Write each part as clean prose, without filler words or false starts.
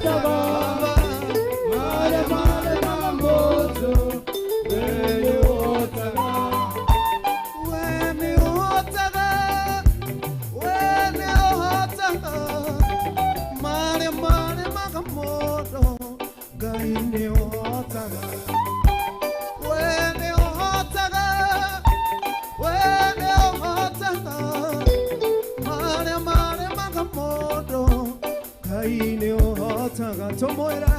ũhotaga marĩa maremaga mũndũ, we nĩ ũhotaga. We nĩ ũhotaga, we nĩ ũhotaga marĩa maremaga mũndũ, Ngai nĩ ũhotaga. We nĩ ũhotaga, we nĩ ũhotaga marĩa maremaga mũndũ, Ngai nĩ ũhotaga. Tũmwĩre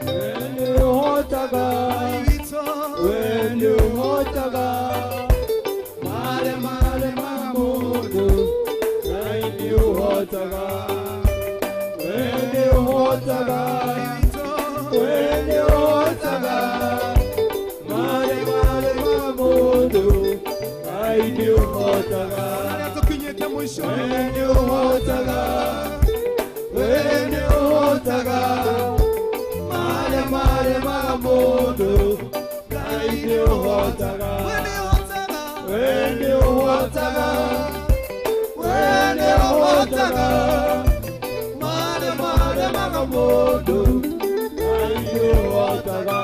We nĩ ũhotaga, Ngai witũ, we nĩ ũhotaga marĩa maremaga mũndũ, Ngai nĩ ũhotaga. We nĩ ũhotaga, Ngai witũ, we nĩ ũhotaga marĩa maremaga mũndũ, Ngai nĩ ũhotaga. Harĩa tũkinyĩte mũico. We nĩ ũhotaga, we nĩ ũhotaga marĩa maremaga mũndũ, Ngai nĩ ũhotaga. We nĩ ũhotaga, We nĩ ũhotaga, we nĩ ũhotaga marĩa maremaga mũndũ, Ngai nĩ ũhotaga.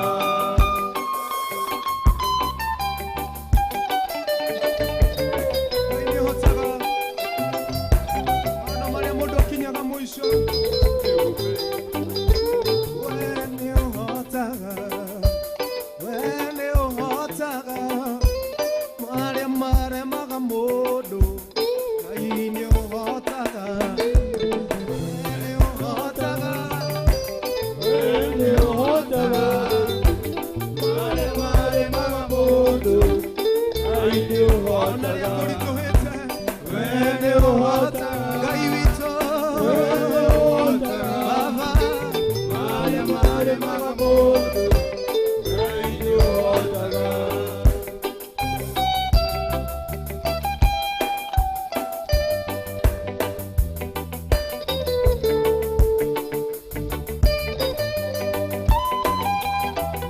Ngai nĩ ũhotaga maũndũ marĩa mũndũ akinyaga mũico. We nĩ ũhotaga, we nĩ ũhotaga marĩa maremaga mũndũ, Ngai nĩ ũhotaga. We nĩ ũhotaga, We nĩ ũhotaga marĩa maremaga mũndũ, Ngai nĩ ona rĩrĩa ũhotaga. kũritũhĩte, We nĩ ũhotaga, Ngai witũ, we nĩ ũhotaga Baba, marĩa maremaga mũndũ, Ngai nĩ ũhotaga.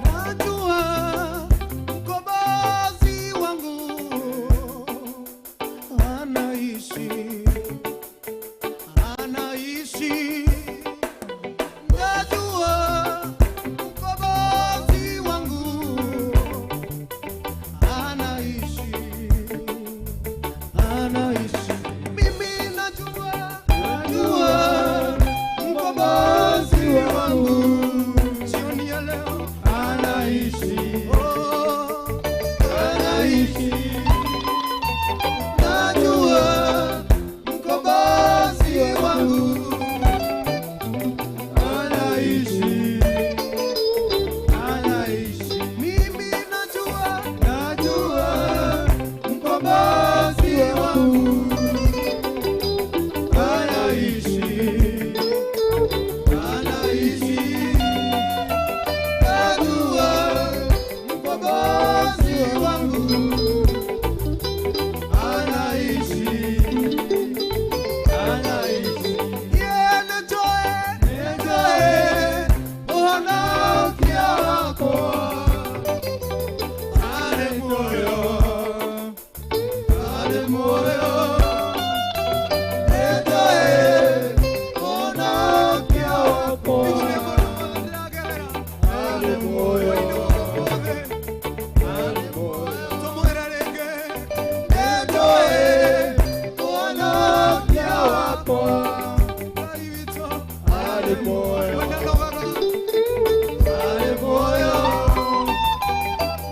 Najua mkombozi wangu anaishi, anaishi. Najua mkombozi wangu anaishi, anaishi. Mimi najua, najua mkombozi wangu jioni ya leo Anaishi, oh, anaishi, najua mkombozi wangu anaishi, anaishi. Mimi najua, Najua mkombozi wangu anaishi, anaishi. Najua mkombozi wangu Anaishi, anaishi. Yeye nĩnjũĩ, Nĩnjũĩ ũhonokia wakwa arĩ muoyo, arĩ muoyo. Nĩnjũĩ ũhonokia wakwa nĩguo nĩ maũndũ mothe ndĩragerera, arĩ muoyo, hwaĩ-inĩ wa ũmũthĩ, arĩ muoyo. tũmwĩre rĩngĩ, Nĩnjũĩ ũhonokia wakwa Ngai witũ, arĩ muoyo, we ndanogaga, arĩ muoyo.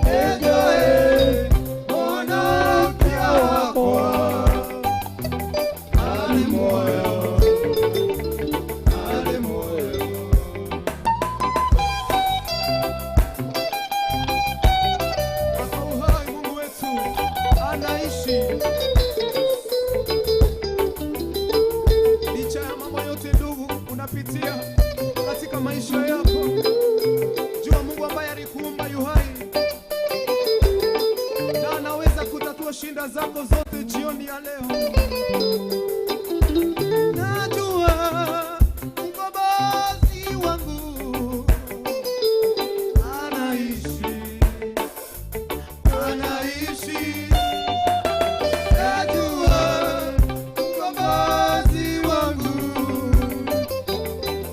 Nĩnjũĩ ũhonokia wakwa arĩ muoyo, arĩ muoyo. Kwa uhai Mungu wetu anaishi. Licha ya mambo yote ndugu unapitia katika maisha yako, jua Mungu ambaye alikuumba yu hai na anaweza kutatua shinda zako zote jioni ya leo. Najua mkombozi wangu anaishi, anaishi. Najua mkombozi wangu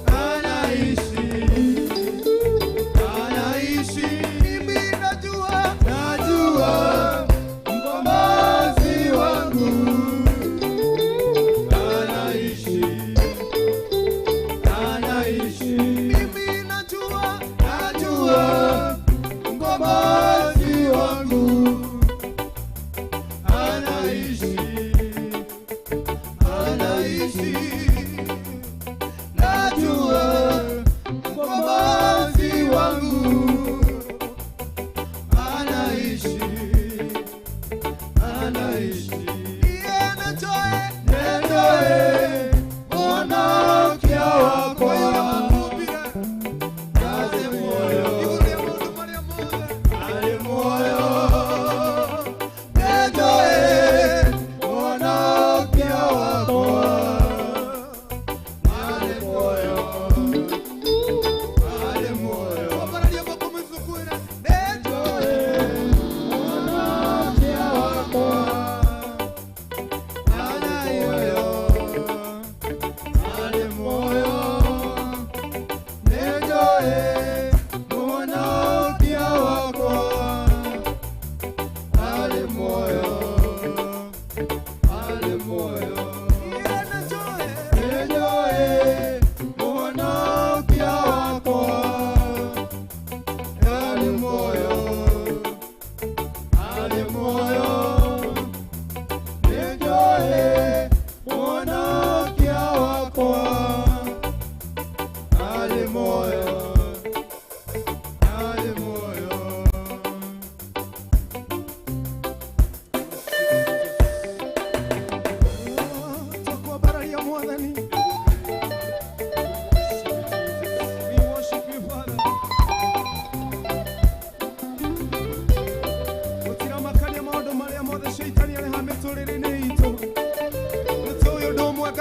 anaishi.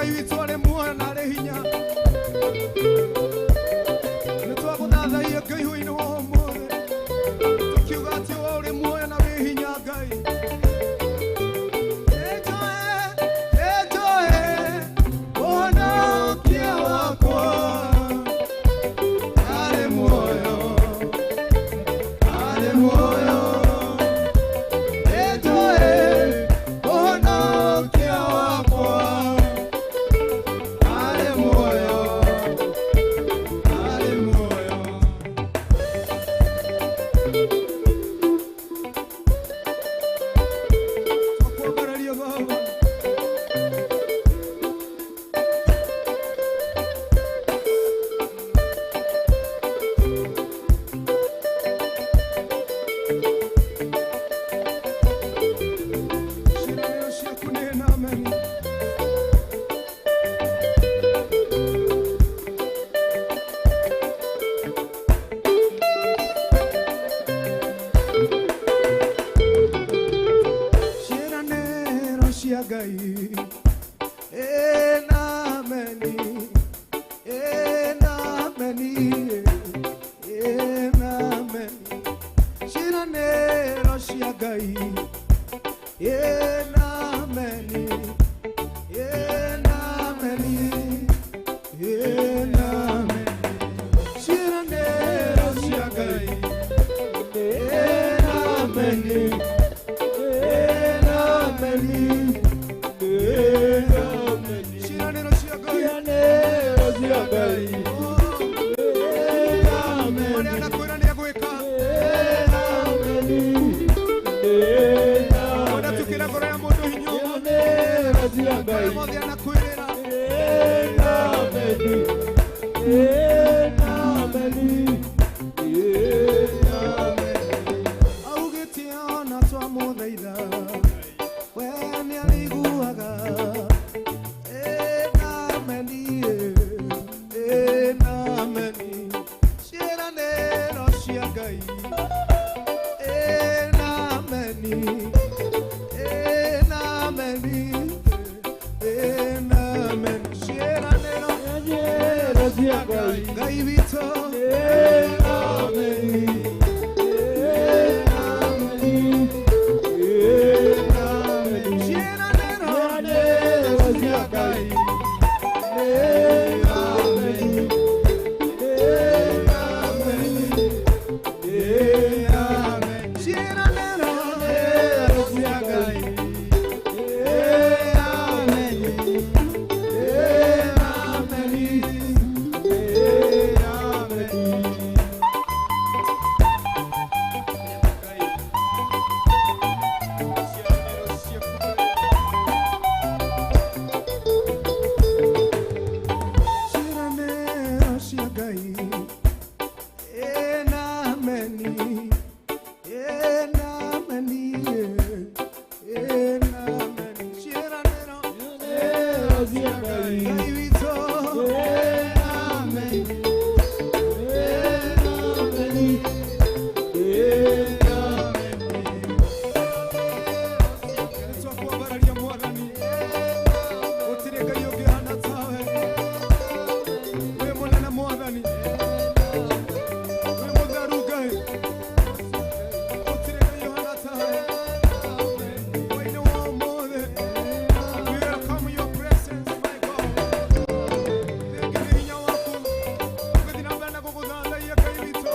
Ngai witũ arĩ muoyo na arĩ hinya. Nĩ twagũthathaia Ngai hwaĩ-inĩ wa ũmũthĩ, tũkiuga atĩ we ũrĩ muoyo na wĩ hinya Ngai. Nĩnjũĩ Mũhonokia wakwa arĩ muoyo, arĩ muoyo. Nĩnjũĩ Mũhonokia wakwa arĩ muoyo, arĩ muoyo. Twakwambararia Baba. Ciĩranĩro ciaku nĩ na ameni. Ciĩranĩro cia Ngai ĩ na ameni, ĩ na ameni, ĩ na ameni. Ciĩranĩro cia Ngai ĩ na ameni, ĩ na ameni, ĩ na ameni. Ciĩranĩro cia Ngai ĩ na ameni, ĩ na ameni, ĩ na ameni. Ciĩranĩro cia Ngai, Ciĩranĩro cia Ngai ĩ na ameni, marĩa anakwĩra nĩegwĩka. ĩ na ameni, ĩ na Wenda ameni. tukĩra ngoro ya mũndũ hinya ũmũthĩ, Ciĩranĩro cia Ngai marĩa mothe anakwĩrĩra. ĩ na ameni, ĩ na ameni, ĩ na ameni. Augĩte ona twamũthaitha we nĩarĩiguaga. Ĩ na ameni, ĩ na ameni. Ciĩranĩro cia Ngai ĩ na ameni, ĩ na ameni, ĩ na ameni. Ciĩranĩro Ciĩranĩro cia Ngai Ngai witũ ĩ na ameni, ĩ na ameni, ĩ na ameni. Ciĩranĩro Ciĩranĩro cia Ngai ĩ na ameni, ĩ na ameni, ĩ na ameni. Ciĩranĩro Ciĩranĩro cia Ngai ĩ na ameni, ĩ na ameni, ĩ na ameni. Ciĩranĩro cia Ngai ĩ na ameni, ĩ na ameni, ĩ na ameni. Ciĩranĩro Ciĩranĩro cia Ngai Ngai witũ ĩ na ameni, ĩ na ameni, ĩ na ameni. Nĩtwakwambararia Mwathani, gũtirĩ Ngai ũngĩhana tawe. Wĩ mũnene Mwathani, wĩ mũtheru Ngai, gũtirĩ Ngai ũhana tawe. Hwaĩ-inĩ wa ũmũthĩ, we welcome your presence, my God. Thengi nĩ hinya waku, tũgĩthiĩ na mbere na gũgũthathaia Ngai witũ.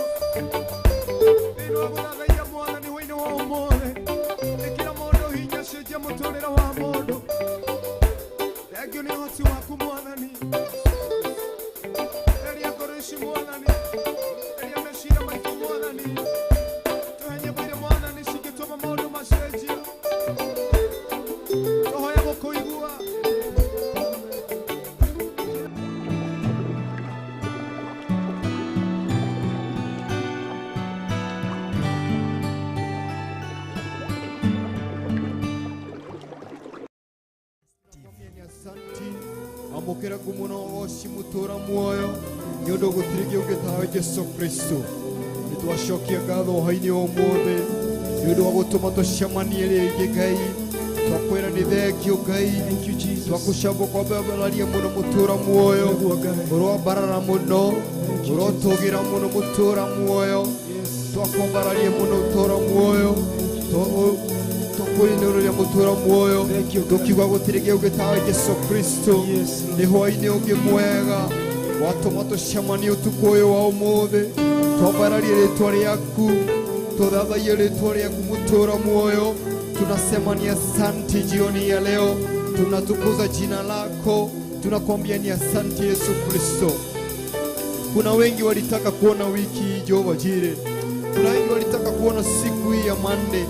Thĩinĩ wa gũthathaiya Mwathani hwaĩ-inĩ wa ũmũthĩ, ĩkĩra mũndũ hinya, cenjia mũtũrĩre wa mũndũ. Thengio nĩ ũhoti waku Mwathani, theria ngoro ici Mwathani, theria meciria maitũ Mwathani, tũhe nyĩmbo iria Mwathani cingĩtũma maũndũ macenjie. Tũhoya gũkũigua. Asanti amũkĩra ngumo na ũgoci mũtũra muoyo nĩ ũndũ gũtirĩ kĩũngĩ tawe Jesũ Kristo. Nĩ twacokia ngatho hwaĩ-inĩ wa ũmũthĩ nĩ ũndũ wa gũtũma tũcemanie rĩngĩ Ngai. Twakwĩra nĩ thengio Ngai. Thank you, Jesus. Twakucambũkwambararia mũno mũtũra muoyo. Nĩguo Ngai. Ũroambarara mũno, Thank you, ũrotũgĩra mũno mũtũra muoyo. Yes. Twakwambararia mũno mũtũra muoyo. Twakwĩinũrĩria mũtũra muoyo. Thank you, God. Tũkiuga gũtirĩ kĩũngĩ tawe Jesu Kristo. Yes, Lord. Nĩ hwaĩ-inĩ ũngĩ mwega watũma tũcemanie ũtukũ ũyũ wa ũmũthĩ. Twambararie rĩtwa rĩaku, tũthathaiye rĩtwa rĩaku mũtũra muoyo. Tunasema ni asanti jioni ya leo, tunatukuza jina lako, tunakwambia ni asanti Yesu Kristo. Kuna wengi walitaka kuona wiki hii Jehova Jire, kuna wengi walitaka kuona siku hii ya Monday,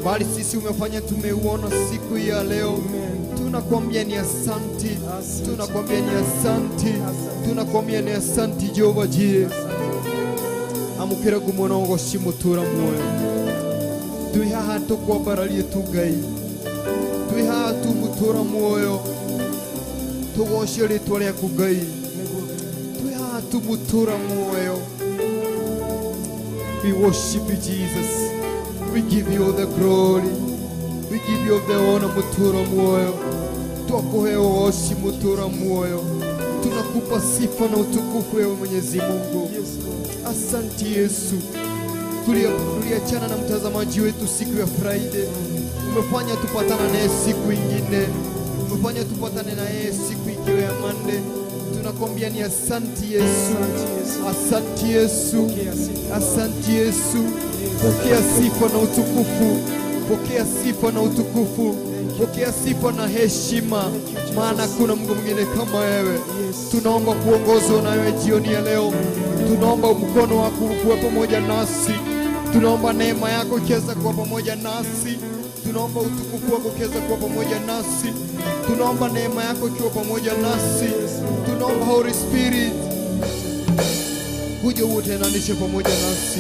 bali sisi umefanya tumeuona siku hii ya leo. Amen. Tunakwambia ni asanti, Asante. tunakwambia ni asanti, Asante. tunakwambia ni asanti Jehova Jire. Amukira gumona ugoci mutura muoyo. Twi haha tukwambararie tu Ngai, twi haha tu mutura muoyo, tugocie ritwa riaku Ngai. Nĩguo Ngai. Twi haha tu mutura muoyo. We worship you Jesus, we give you all the glory, we give you all the honor mutura muoyo. Twakuhe ugoci mutura muoyo, tunakupa sifa na utukufu ewe Mwenyezi Mungu. Yes, Lord. Asante Yesu. Tuliachana na mtazamaji wetu siku ya Friday, umefanya tupatana naye siku ingine, umefanya tupatane na yeye siku ikiwa ya Monday. Tunakwambia ni asante Yesu, Asante Yesu. asante Yesu, Pokea sifa. asante Yesu. Pokea sifa na utukufu, pokea sifa na utukufu, pokea sifa na heshima, maana kuna Mungu mwingine kama wewe. Yes. Tunaomba kuongozwa na wewe jioni ya leo. Tunaomba mkono wako kuwa pamoja nasi. Tunaomba neema yako ikiweza kuwa pamoja nasi. Tunaomba utukufu wako ukiweza kuwa pamoja nasi. Tunaomba neema yako ikiwa pamoja nasi. Tunaomba Holy Spirit kuja utenanishe pamoja nasi.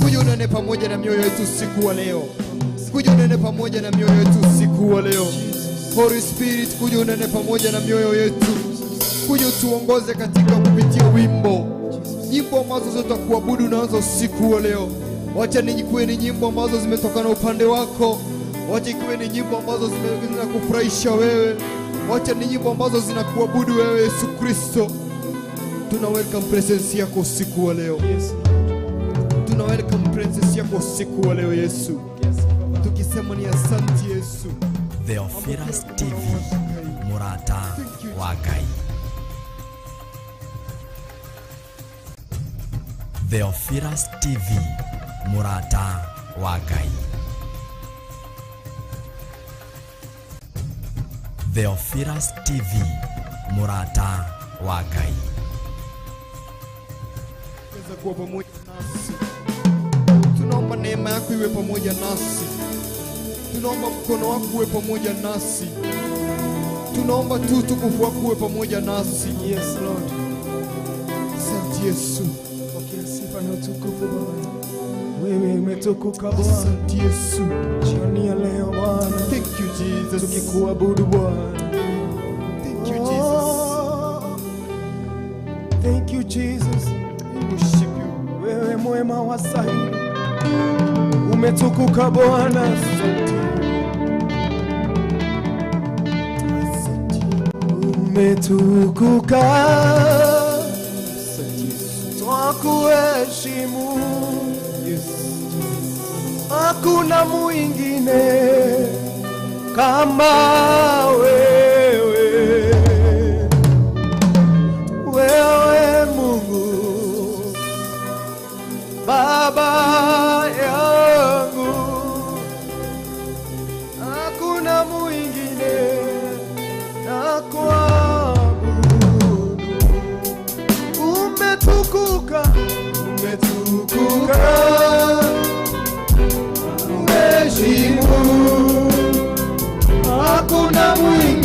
Kuja unene pamoja na mioyo yetu usiku wa leo. Kuja unene pamoja na mioyo yetu usiku wa leo. Holy Spirit, kuja unene pamoja na mioyo yetu. Kuja utuongoze katika kupitia wimbo, nyimbo ambazo tutakuabudu nazo usiku wa leo. Wacha nikuwe ni nyimbo ambazo zimetokana upande wako. Wacha ikuwe ni nyimbo ambazo zinakufurahisha wewe. Wacha ni nyimbo ambazo zinakuabudu wewe Yesu Kristo. Tuna welcome presence yako usiku wa leo. Yes, Lord. Tuna welcome presence yako usiku wa leo Yesu. Yes, Baba. Tukisema ni asante Yesu. Theophilus TV, Murata wa Ngai. Theophilus TV, Murata wa Ngai. Theophilus TV, Murata wa Ngai. Weza kuwa pamoja nasi. Tunaomba neema yako iwe pamoja nasi. Tunaomba mkono wako uwe pamoja nasi. Tunaomba tu utukufu wako uwe pamoja nasi. Yes, Lord. Asante Yesu. Pokea sifa na utukufu Bwana. Wewe umetukuka Bwana. Asante Yesu. Jioni ya leo Bwana. Thank you Jesus. Tukikuabudu Bwana. Thank you Jesus. Oh, thank you Jesus. We worship you. Wewe mwema wa stahili. Umetukuka Bwana. Asante. Asante. Umetukuka. Asante Yesu. Twakuheshimu. Yes. Hakuna mwingine kama wewe. Wewe Mungu Baba yangu, hakuna mwingine na kuabudu. Umetukuka, umetukuka, uheshimu, hakuna mwingine.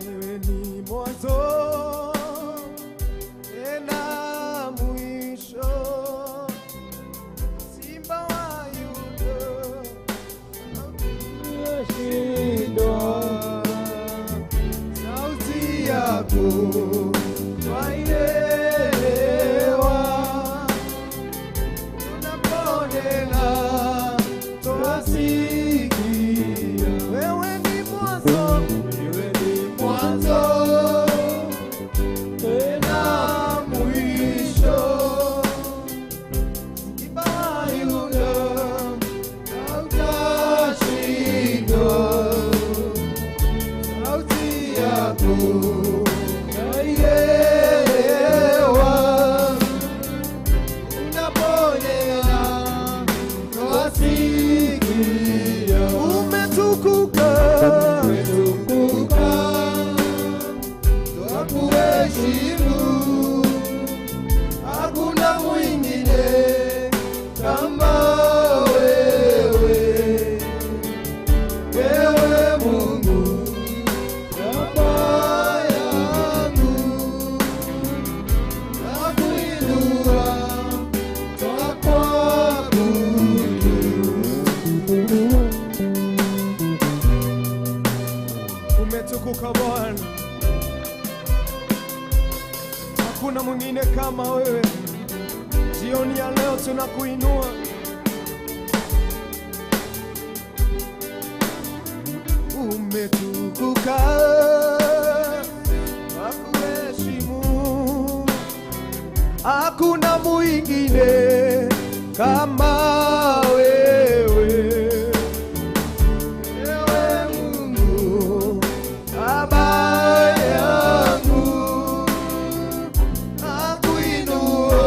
Wewe ni mwanzo tena mwisho, Simba wa Yuda hautashinda. Sauti yako twaielewa, tunaponena twasikia. Wewe ni mwanzo, wewe ni mwanzo tena mwisho, Simba wa Yuda hautashinda. Sauti yako naielewa, unaponena twasikia. Umetukuka, umetukuka, twakuheshimu, hakuna mwingine kama wewe. Wewe Mungu Baba yangu, nakuinua, twakuabudu. Umetukuka Bwana, hakuna mwingine kama wewe. Jioni ya leo tunakuinua. Umetukuka, twakuheshimu, hakuna mwingine kama wewe. Ewe Mungu Baba yangu, nakuinua,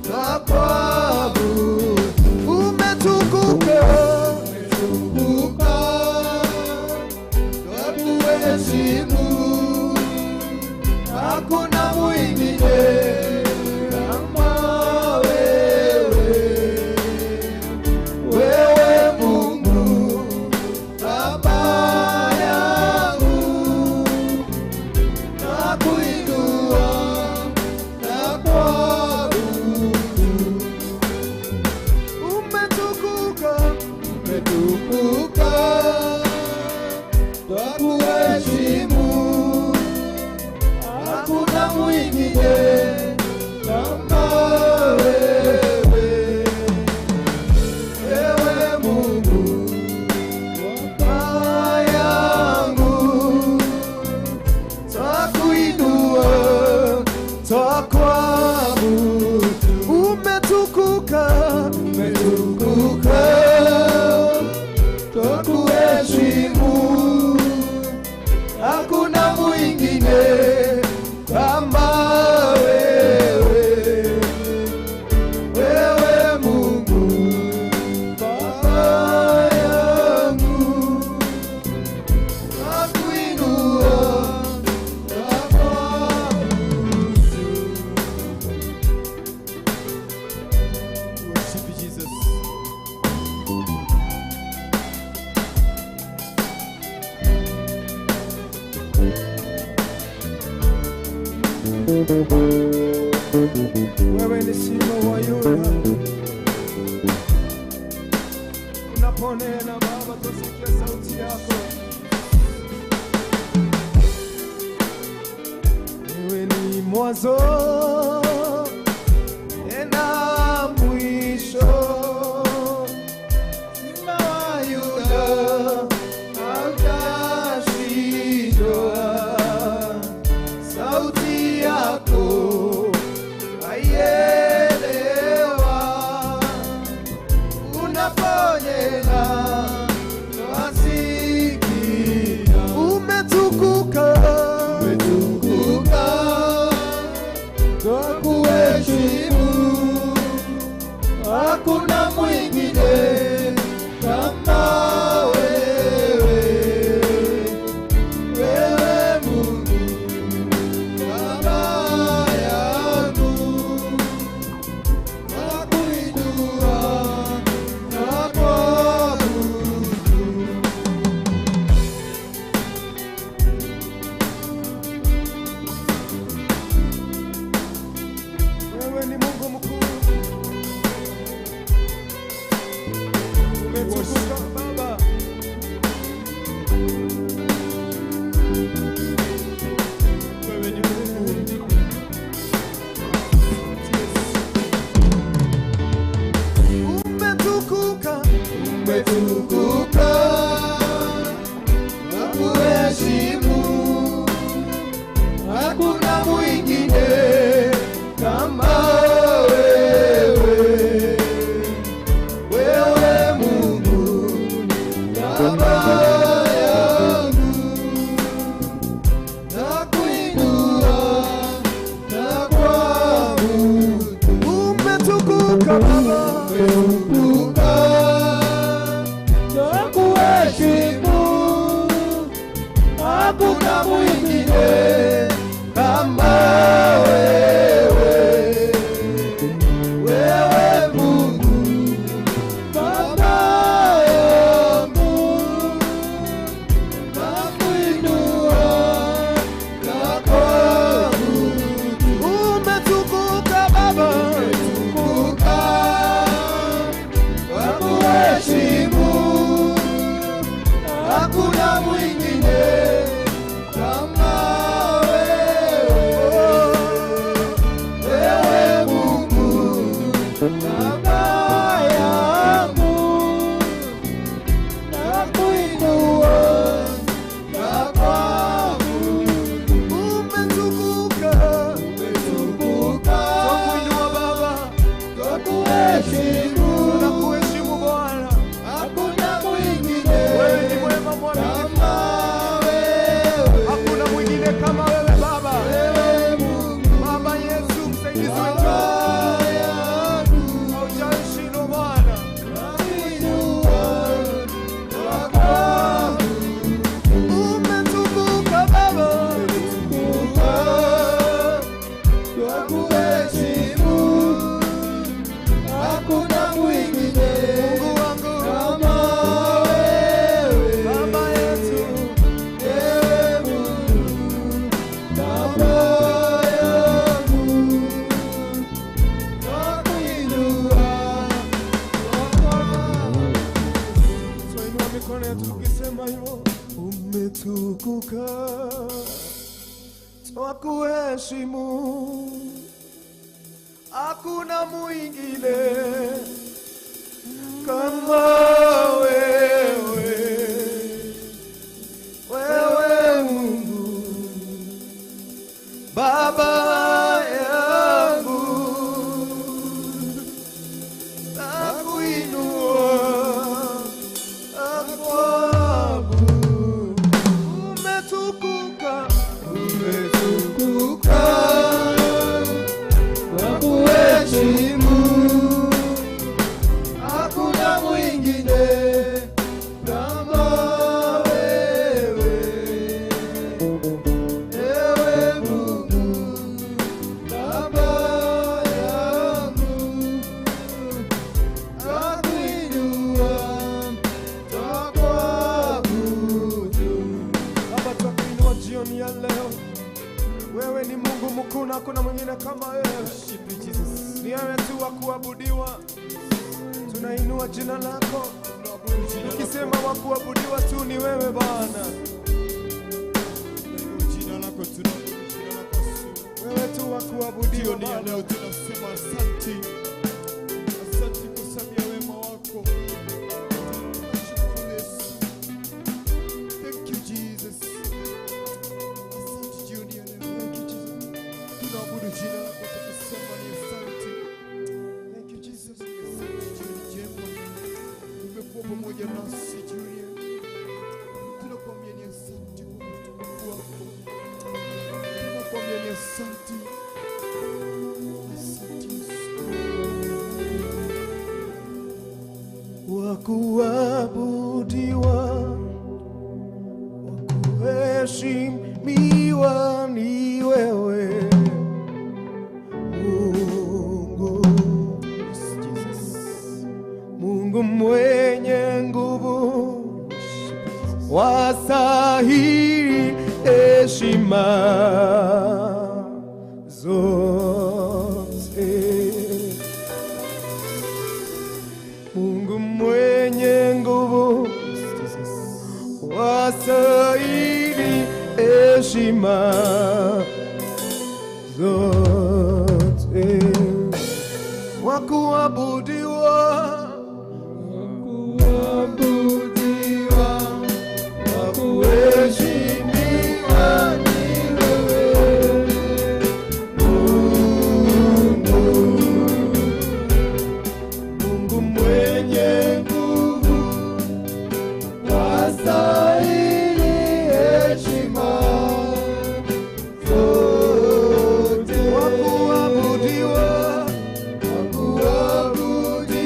nakuabudu. Umetukuka, umetukuka, twakuheshimu, hakuna mwingine kama wewe. Wewe Mungu Baba yangu, nakuinua, nakuabudu. Umetukuka, umetukuka, twakuheshimu, hakuna mwingine kama wewe. Ewe Mungu Baba yangu, twakuinua, twakuabudu. Umetukuka, umetukuka, twakuheshimu, hakuna mwingine kama wewe. Wewe Mungu Baba yangu, nakuinua, nakuabudu. Worship Jesus. Wewe ni Simba wa Yuda, unaponena Baba tusikie sauti yako. Wewe ni mwanzo tena mwisho, Simba wa Yuda hautashindwa. Sauti yako aielewa, unaponena twasikia. Umetukuka, umetukuka, Hakuna mwingine kama wewe. Wewe Mungu Baba yangu, nakuinua na kuabudu. Umetukuka Baba, Umetukuka kwa kuheshimu. Hakuna mwingine kama wewe. Wewe Mungu Baba yangu, nakuinua na kuabudu. Umetukuka, Umetukuka twakuinua Baba, kwa kuheshimu. Tunakuheshimu Bwana. Hakuna mwingine Wewe ni mwema mwaminifu, kama wewe. hakuna mwingine kama wewe Baba. Wewe Mungu Baba Yesu msaidizi wetu, Baba yangu, haujaishindwa Bwana. nakuinua na kuabudu. Umetukuka Baba, Umetukuka kwa kuheshimu. Hakuna mwingine Mungu wangu, kama wewe. Baba yetu, Ewe Mungu Baba yangu, nakuinua na kuabudu. twainua mikono yetu tukisema hivyo, umetukuka, twakuheshimu, hakuna mwingine kama wewe. Wewe Mungu Baba yangu, nakuinua na kuabudu. Umetukuka, Umetukuka kwa kuheshimu. Hakuna mwingine kama wewe. Ewe Mungu Baba yangu, nakuinua na kuabudu. Baba, twakuinua jioni ya leo. Wewe ni Mungu mkuu na hakuna mwingine kama wewe. Ni wewe tu wa kuabudiwa. Tunainua jina lako tukisema wa kuabudiwa tu ni wewe Bwana. Jina lako tunabudu, jina lako Wewe tu wa kuabudiwa Jioni ya Bwana. leo tunasema asante, asante kwa sababu ya wema wako. Tunashukuru Yesu. Thank you Jesus. Asante jioni ya leo. Thank you Jesus. Tunaabudu jina lako tukisema ni asante. Thank you Jesus. Asante jioni njema. Umekuwa pamoja nasi jioni ya leo. Tunakuambia ni asante kwa utukufu wako. Tunakuambia ni asante. Asante Yesu. Wa kuabudiwa, wa kuheshimiwa ni wewe Mungu. Mungu mwenye nguvu, wastahili heshima zote. Mungu mwenye nguvu, wastahili heshima zote, wa kuabudiwa, Kuabudiwa, wa kuheshimiwa ni wewe Mungu. Mungu mwenye Nguvu, wastahili heshima zote. wa kuabudiwa, Wa kuabudiwa,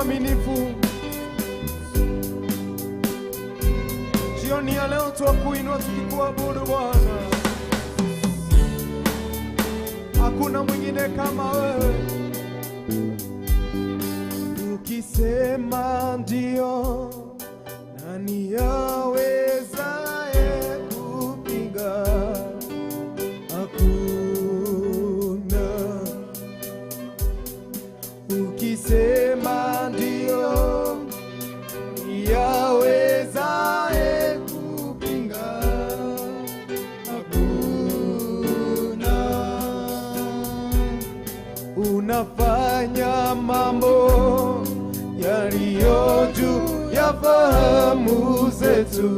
mwaminifu. Jioni ya leo twakuinua tukikuabudu Bwana. Hakuna mwingine kama wewe. Ukisema ndio, nani awezaye kupinga? Hakuna. Ukisema ndio, nani awezaye kupinga? Hakuna. Unafanya mambo yaliyo juu ya fahamu zetu,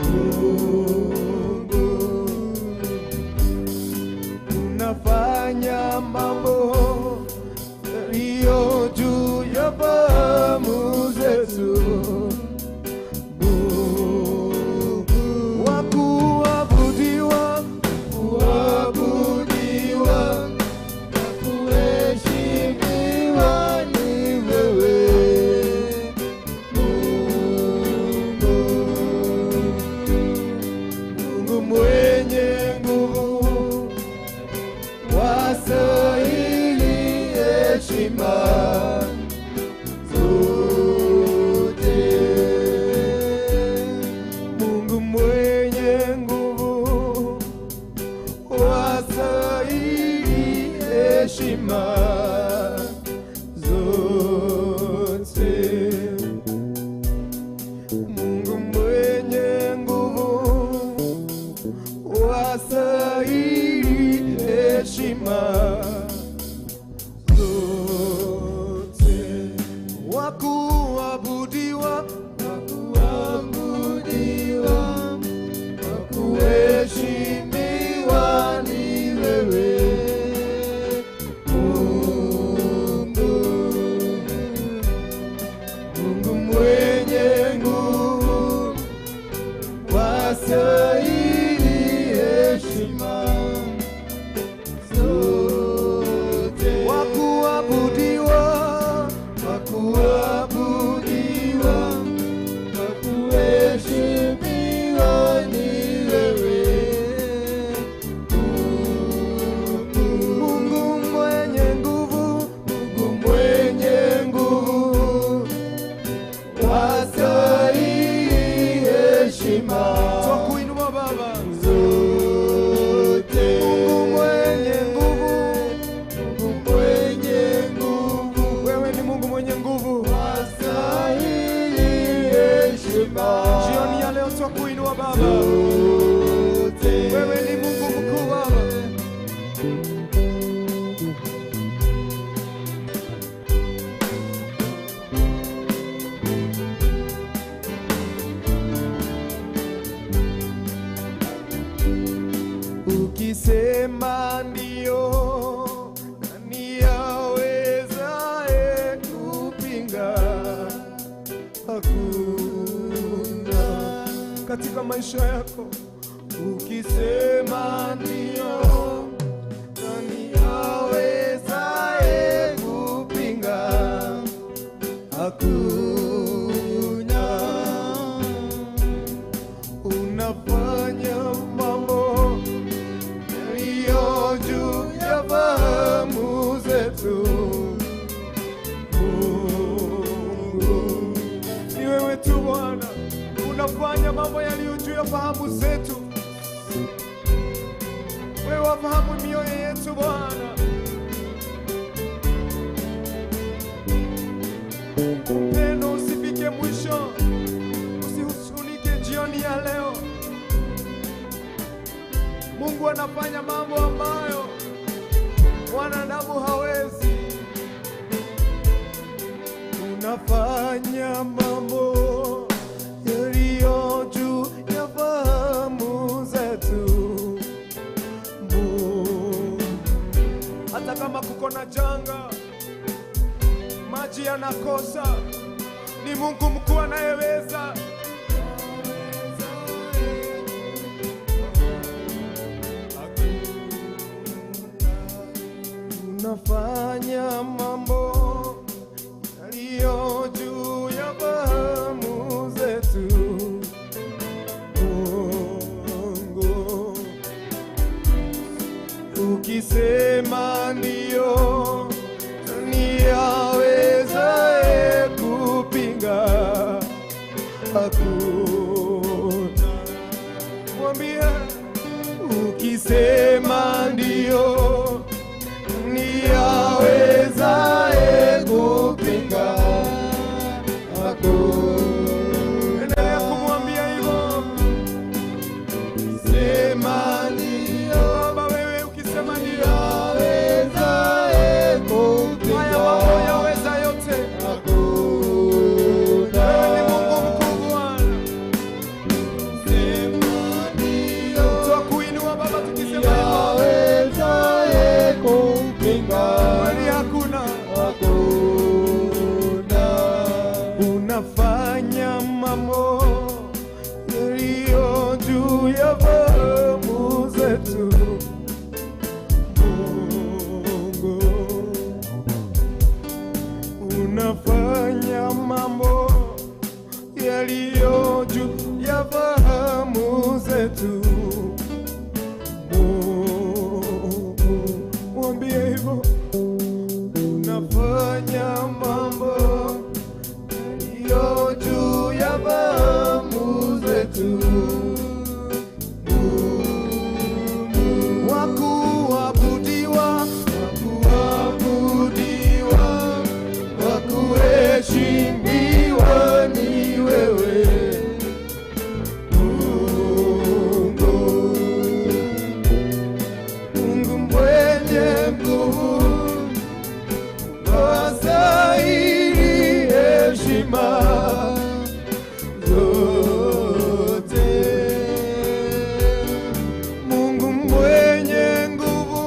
Mungu. Unafanya mambo yaliyo juu ya fahamu zetu, Mungu. Wa kuabudiwa, kuabudiwa, kuheshimiwa ni wewe, Mungu. Mungu mwenye nguvu, wastahili heshima zote. Mungu mwenye nguvu, wastahili heshima zote. Mungu mwenye nguvu, wastahili heshima zote. Wa kuabudiwa, wa kuabudiwa, wa kuheshimiwa ni wewe, Mungu. Mungu mwenye nguvu, wastahili heshima zote. Wa kuabudiwa, wa kuabudiwa, wa kuheshimiwa ni wewe, Mungu. Mungu mwenye nguvu, Mungu mwenye nguvu, wastahili heshima. Twakuinua Baba zote. Mungu mwenye nguvu, Mungu mwenye nguvu, wewe ni Mungu mwenye nguvu, wastahili heshima. Jioni ya leo twakuinua Baba zote. Wewe ni Mungu mkuu Baba. Ukisema ndio, nani awezaye kupinga? Hakuna. Katika maisha yako, ukisema ndio, nani awezaye kupinga? Hakuna. Unafanya mambo yaliyo juu ya fahamu zetu, Mungu. Ni wewe tu Bwana, unafanya mambo yaliyo juu ya fahamu zetu. Wewe wafahamu mioyo yetu Bwana. Upendo usifike mwisho, usihuzunike jioni ya leo. Mungu anafanya mambo ambayo wanadamu hawezi. Unafanya mambo yaliyo juu ya fahamu zetu, Mungu. Hata kama kuko na janga, maji yanakosa, ni Mungu mkuu anayeweza. Unafanya mambo Ukisema ndio, nani awezaye kupinga? Hakuna. Mwambie, ukisema ndio, nani awezaye kupinga? Hakuna. Endelea kumwambia hivyo. Sema ndio, Baba, wewe ukisema ndio, awezaye kupinga? Haya mambo yaweza yote. Hakuna. Wewe ni Mungu mkuu Bwana. Sema ndio, Twakuinua Baba tukisema hivyo. awezaye kupinga? Kweli hakuna. Hakuna. Unafanya mambo yaliyo juu ya fahamu zetu. Mungu, unafanya mambo yaliyo juu ya fahamu zetu. Mungu, mwambie hivyo. Unafanya mambo yaliyo juu ya fahamu zetu. Wakuabudiwa, wakuabudiwa, wakuheshimiwa ni wewe Mungu. Mungu mwenye nguvu, wastahili heshima zote. Mungu mwenye nguvu,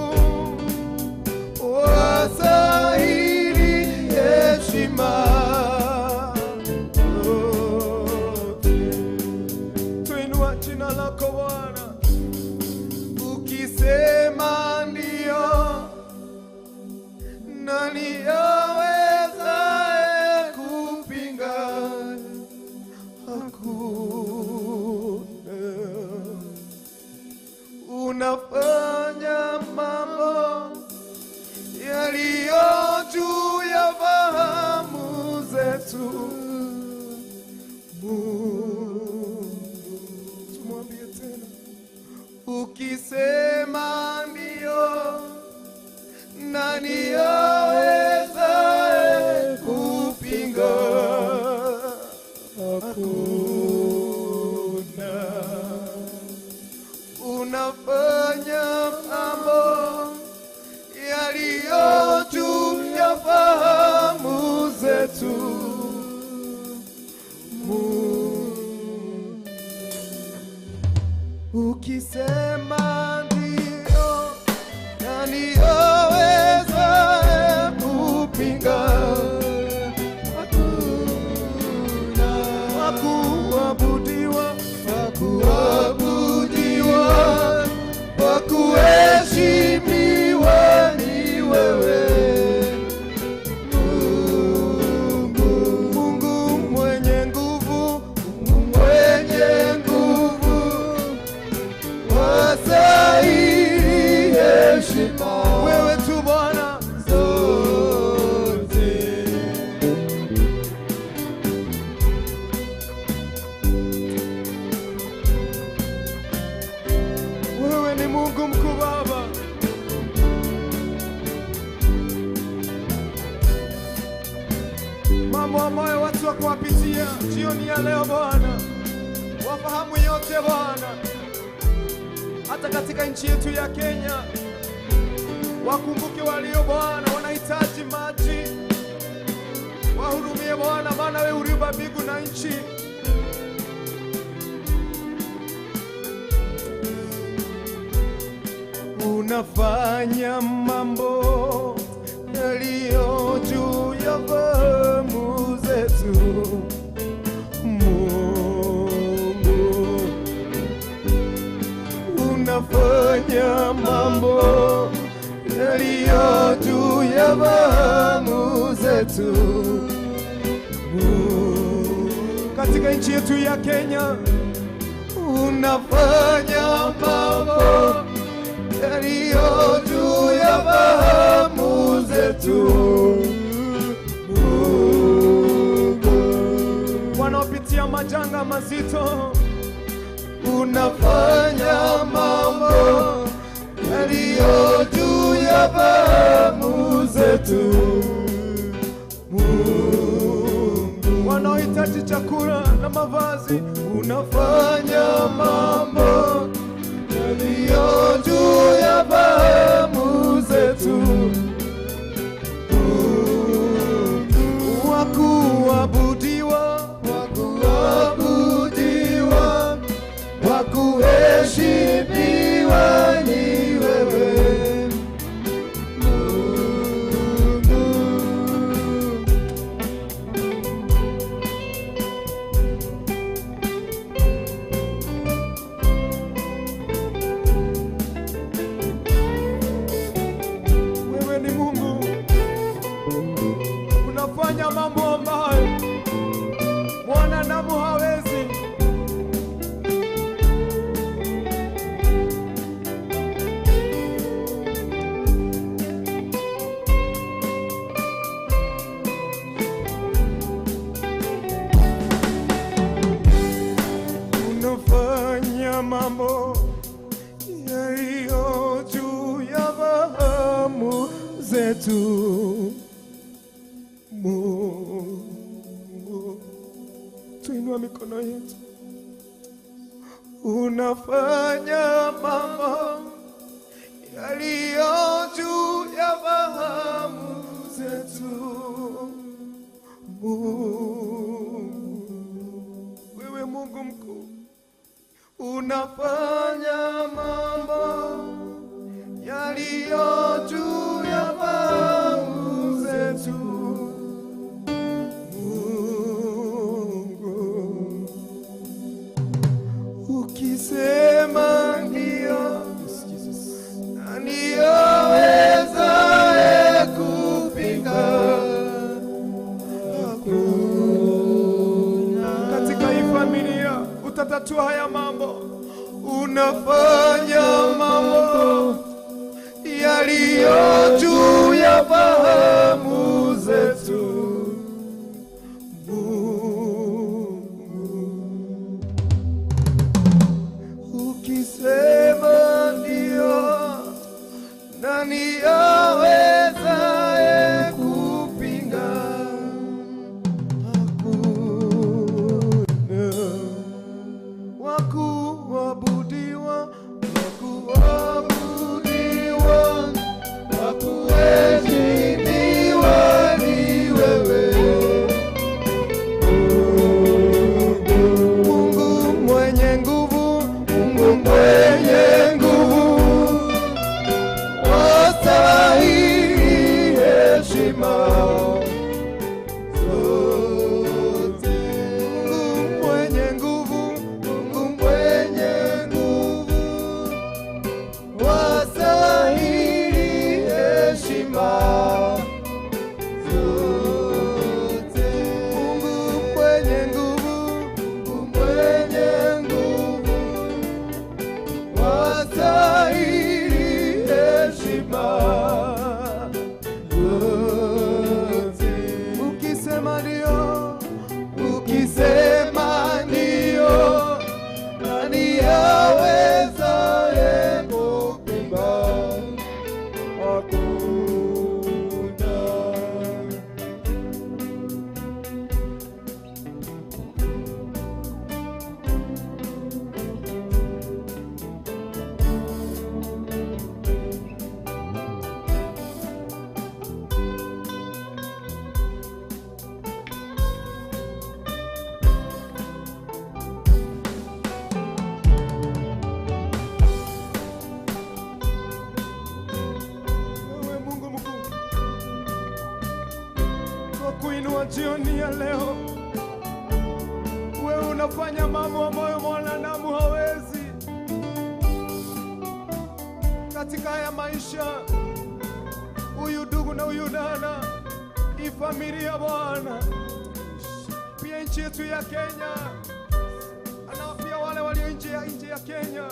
wastahili heshima zote. Tuinua jina lako Bwana, ukisema ndio, nani awezaye kupinga? Hakuna. Unafanya mambo yaliyo juu ya fahamu zetu. Mungu, tumwambie tena, ukisema ndio, nani awezaye kupinga? Hakuna. Unafanya mambo yaliyo juu ya fahamu zetu. Mungu, ukisema ndio, nani awezaye kupinga? Hakuna. Wakuabudiwa, wakuabudiwa, wakuheshimiwa ni wewe Mungu. Mungu mwenye nguvu, Mungu mwenye nguvu, wastahili heshima. Wewe tu Bwana zote. Wewe ni Mungu mkuu Baba. Mambo ambayo watu wakuwapitia jioni ya leo Bwana, wafahamu yote Bwana, hata katika nchi yetu ya Kenya, wakumbuke walio Bwana wanahitaji maji, wahurumie Bwana, maana wewe uliumba mbingu na nchi. Unafanya mambo yaliyo juu ya fahamu zetu. Mungu, unafanya mambo yaliyo juu ya fahamu zetu. Mungu, katika nchi yetu ya Kenya unafanya mambo yaliyo juu ya fahamu zetu. Mungu, wanaopitia majanga mazito, unafanya mambo yaliyo juu ya fahamu zetu. Mungu, wanaohitaji chakula na mavazi, unafanya mambo yaliyo juu ya fahamu zetu. Mungu, wakuabudiwa, wakuabudiwa, wakuheshimiwa ni wewe Mungu. Wewe ni Mungu, unafanya mambo ambayo mwanadamu hawezi. Unafanya mambo yaliyo juu ya fahamu zetu. Mungu, tuinua mikono yetu. Unafanya mambo yaliyo juu ya fahamu zetu. Mungu, wewe Mungu mkuu, unafanya mambo yaliyo juu ya fahamu zetu. Mungu, ukisema ndio, nani awezaye kupinga? Hakuna. Katika hii familia utatatua haya mambo. Unafanya mambo yaliyo juu ya fahamu zetu. Mungu, ukisema ndio, nani awezaye kupinga? Hakuna. Wakuabudiwa, wakuabudiwa, wakuheshimiwa ni wewe Mungu mwenye nguvu, Mungu mwenye nguvu, wastahili heshima zote. Mungu mwenye nguvu, Mungu mwenye nguvu, wastahili heshima zote. Mungu mwenye nguvu, Mungu mwenye nguvu, wastahili heshima zote. Ukisema ndio, ukisema ndio, nani awezaye kupinga? Hakuna. Wewe Mungu mkuu, kwa kuinua jioni ya leo, wewe unafanya mambo ambayo mwanadamu hawezi katika haya maisha. Huyu ndugu na huyu dada, hii familia Bwana, pia nchi yetu ya Kenya, na pia wale walio nje ya Kenya.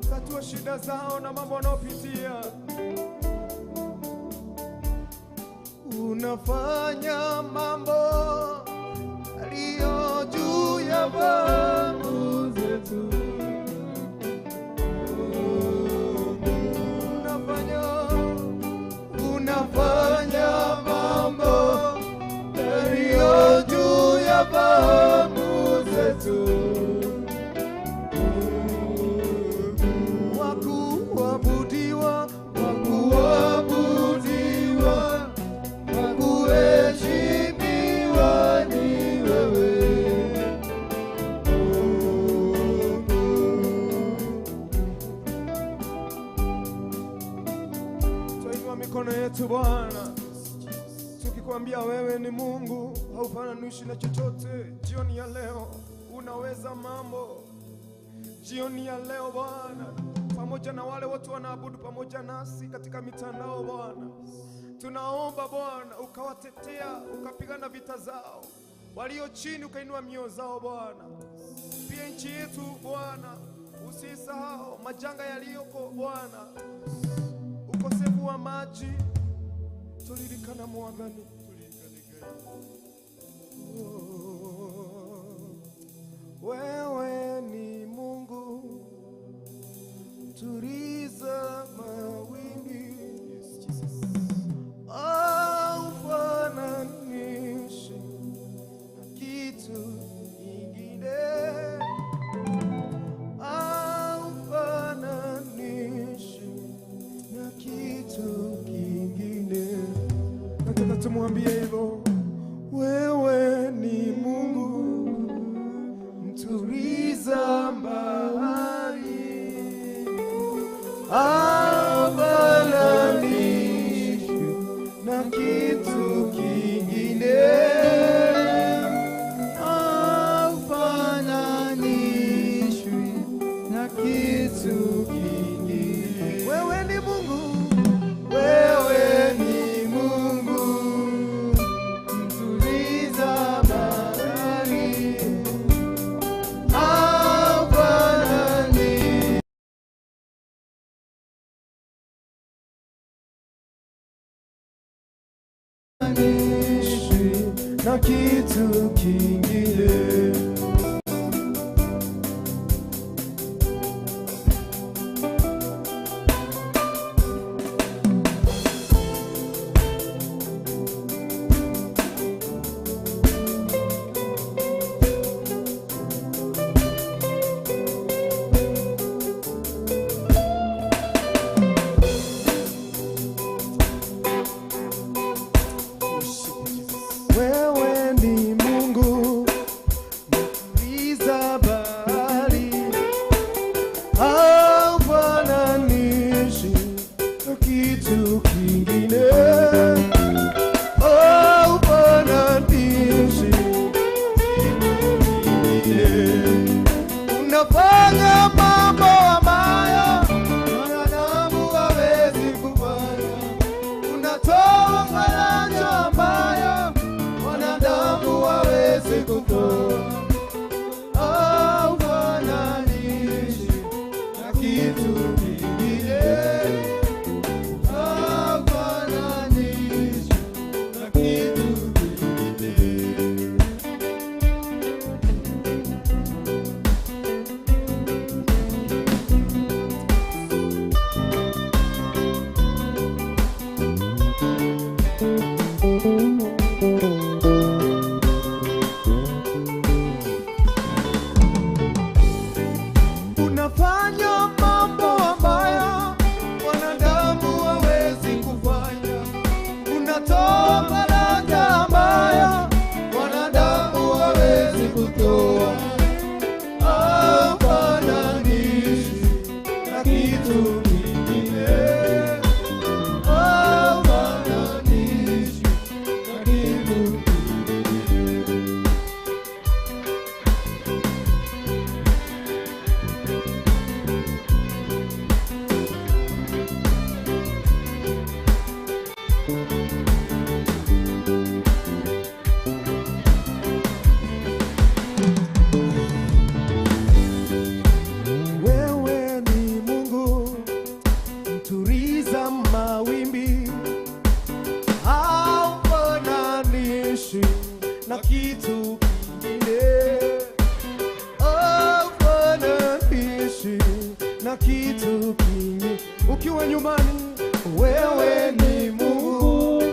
Tatua shida zao na mambo wanayopitia. Unafanya mambo yaliyo juu ya fahamu zetu. Unafanya mambo yaliyo juu ya fahamu zetu. Wakuabudiwa, wakuabudiwa, wakuheshimiwa ni wewe. Twainua mikono yetu Bwana, tukikwambia wewe ni Mungu, haufananishi na chochote. Jioni ya leo unaweza mambo. Jioni ya leo Bwana, pamoja na wale watu wanaabudu pamoja nasi katika mitandao Bwana, tunaomba Bwana ukawatetea, ukapigana vita zao, walio chini ukainua mioyo zao Bwana. Pia nchi yetu Bwana, usisahau majanga yaliyoko Bwana, ukosefu wa maji, tulirikana Mwathani. Wewe ni Mungu, tuliza mawimbi, haufananishi na kitu kingine, haufananishi na kitu kingine. Nataka tumwambie hivyo, wewe ni Mungu, mtuliza bahari, haufananishi na kitu kingine, haufananishwi na kitu kingine. Wewe ni Mungu, wewe ni Mungu, mtuliza bahari, haufananishi na kitu kingine. Wewe ni Mungu, mtuliza bahari, haufananishi na kitu kingine, haufananishi kitu kingine. Unafanya mambo ambayo wanadamu hawezi kufanya, unatoa faraja ambayo wanadamu hawezi kutoa. Haufananishi na kitu kingine, haufananishi na kitu kingine. kitu kingine. Haufananishwi na kitu kingine. Ukiwa nyumbani, wewe ni Mungu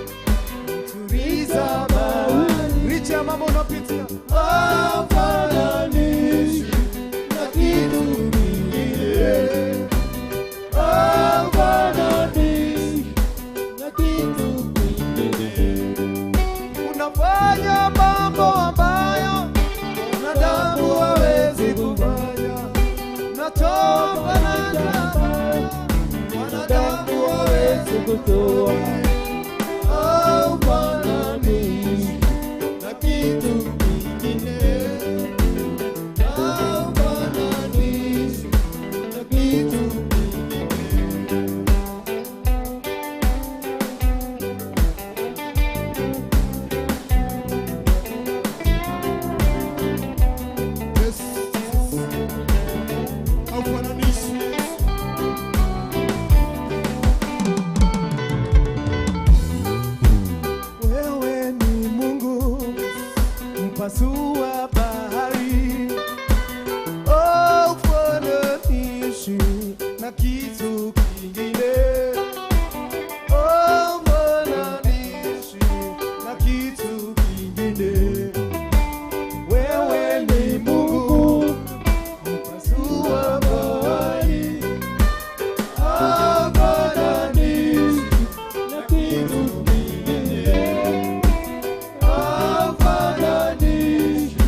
mtuliza bahari. Licha ya mambo unapitia, haufananishwi na kitu kingine. Haufananishwi na kitu kingine. Unafanya mambo ambayo wanadamu hawezi kufanya. Unatoa faraja ambayo wanadamu hawezi kutoa. Haufananishwi na kitu kingine. Haufananishwi na kitu kingine. Yes. Haufananishwi. Wewe ni Mungu mpasua bahari, haufananishwi na kitu kingine. Haufananishwi na kitu kingine. Wewe ni Mungu mpasua bahari, haufananishwi na kitu kingine. Haufananishwi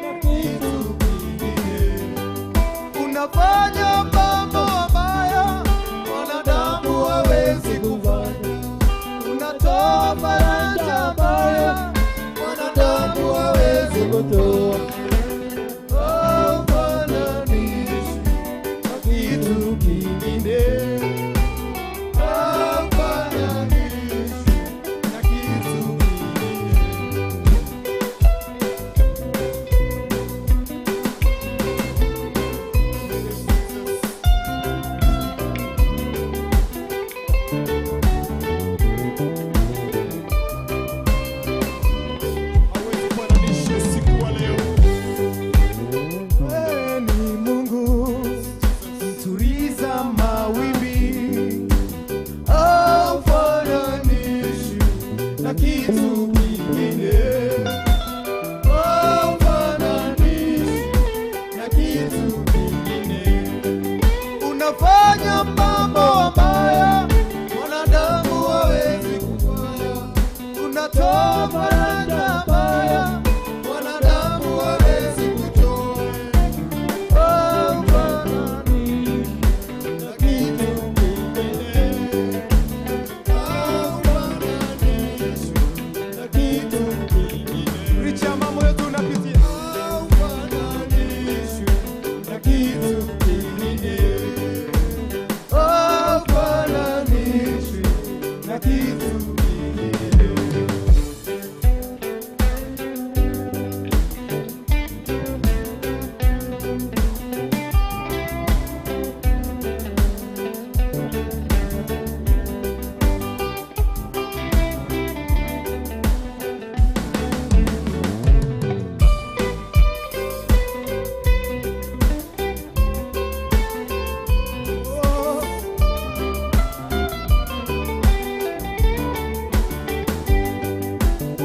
na kitu kingine. Unafanya mambo ambayo wanadamu hawezi kufanya. Unatoa faraja ambayo wanadamu hawezi kutoa. Haufananishwi na kitu kingine. Haufananishwi na kitu kingine. Hawezi kufananishwa usiku wa leo. Wewe ni Mungu mtuliza mawimbi, haufananishwi na kitu kingine. Haufananishwi na kitu kingine. Unafanya mambo ambayo wanadamu hawezi kufanya. Unatoa faraja ambayo wanadamu hawezi kutoa. Haufananishwi na kitu kingine. Haufananishwi na kitu kingine. Licha ya mambo yote unapitia, Haufananishwi na kitu kingine. haufananishwi na kitu kingine.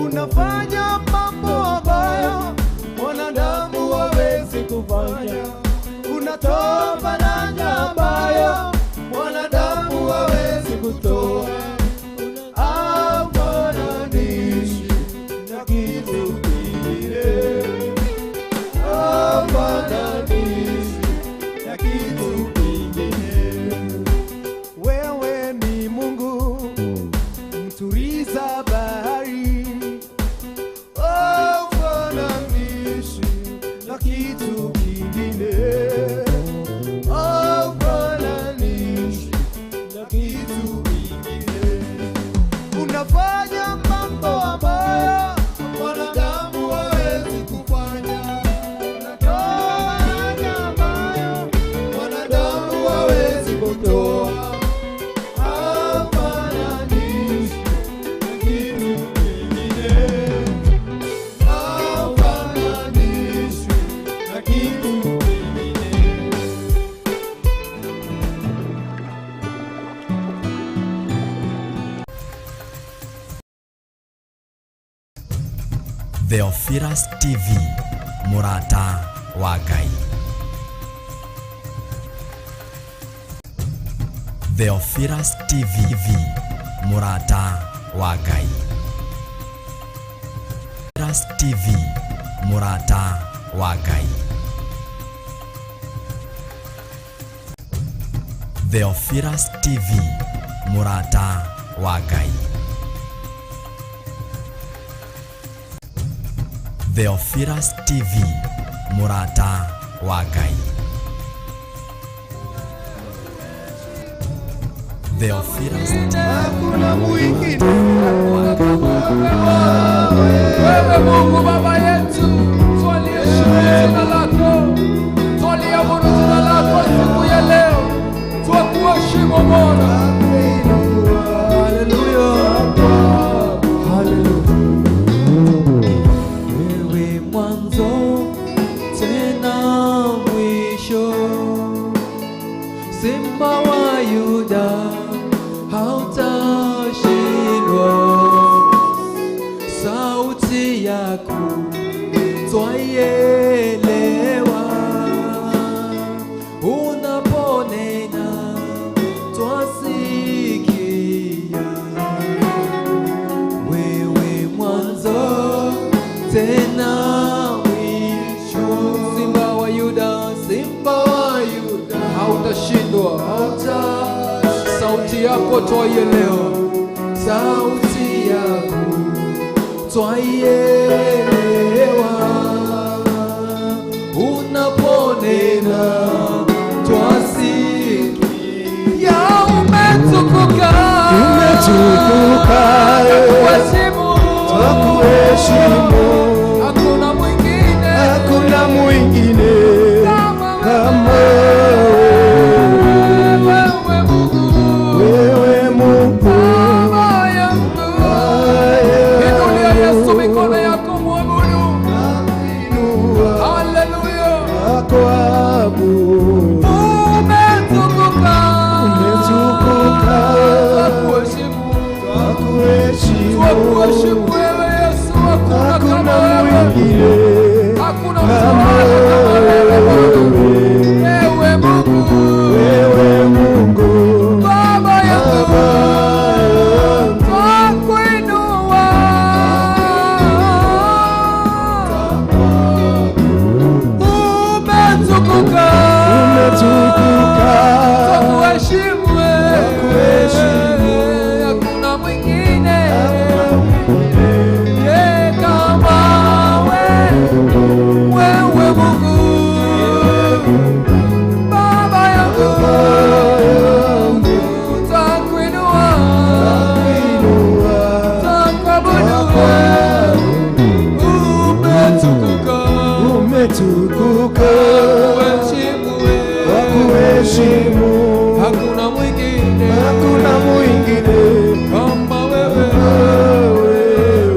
Unafanya mambo ambayo wanadamu hawezi kufanya. Unatoa faraja ambayo wanadamu hawezi kutoa. Haufananishwi na kitu kingine. Haufananishwi na kitu kingine. Wewe ni Mungu mtuliza bahari, haufananishwi na kitu kingine. Haufananishwi na kitu kingine. Unafanya mambo ambayo wanadamu hawezi kufanya. Unatoa Theophilus TV, mũrata wa Ngai. Theophilus TV, mũrata wa Ngai. Theophilus TV, mũrata wa Ngai. Theophilus TV, mũrata wa Ngai. Theophilus TV, mũrata wa Ngai. Theophilus TV. Hakuna mwingine. Wewe Mungu Baba yetu, twaliheshimu jina lako, twaliabudu jina lako siku ya leo, twakuheshimu Bwana. Haleluya, haleluya. Wewe mwanzo tena mwisho, Simba wa Yuda hautashindwa. Sauti yako twaielewa, unaponena twasikia. Wewe mwanzo tena mwisho, Simba wa Yuda, Simba wa Yuda hautashindwa. Sauti yako twaielewa, sauti yako twaielewa, unaponena twasikia. Umetukuka, Umetukuka, twakuheshimu, twakuheshimu. Hakuna mwingine, Hakuna mwingine kama kama wewe Mungu, wewe Mungu. Baba yangu. Inulia Yesu mikono yako mwabudu. Haleluya. Twakuabudu. Umetukuka. Umetukuka. Twakuheshimu. Twakuheshimu. Twakuheshimu wewe Yesu, hakuna Hakuna kama wewe. mwingine Hakuna kama mtawala kama wewe Bwana. wewe. Ewe Mungu, Wewe Mungu. Baba yangu. Baba yangu. Twakuinua. Umetukuka. Umetukuka. Twakuheshimu wewe. Twakuheshimu. Hakuna mwingine kama wewe Mungu, Baba yangu. Twakuinua. Twakuabudu. Umetukuka. Umetukuka. Twakuheshimu wewe. Twakuheshimu. Hakuna mwingine Hakuna mwingine kama wewe. Wewe.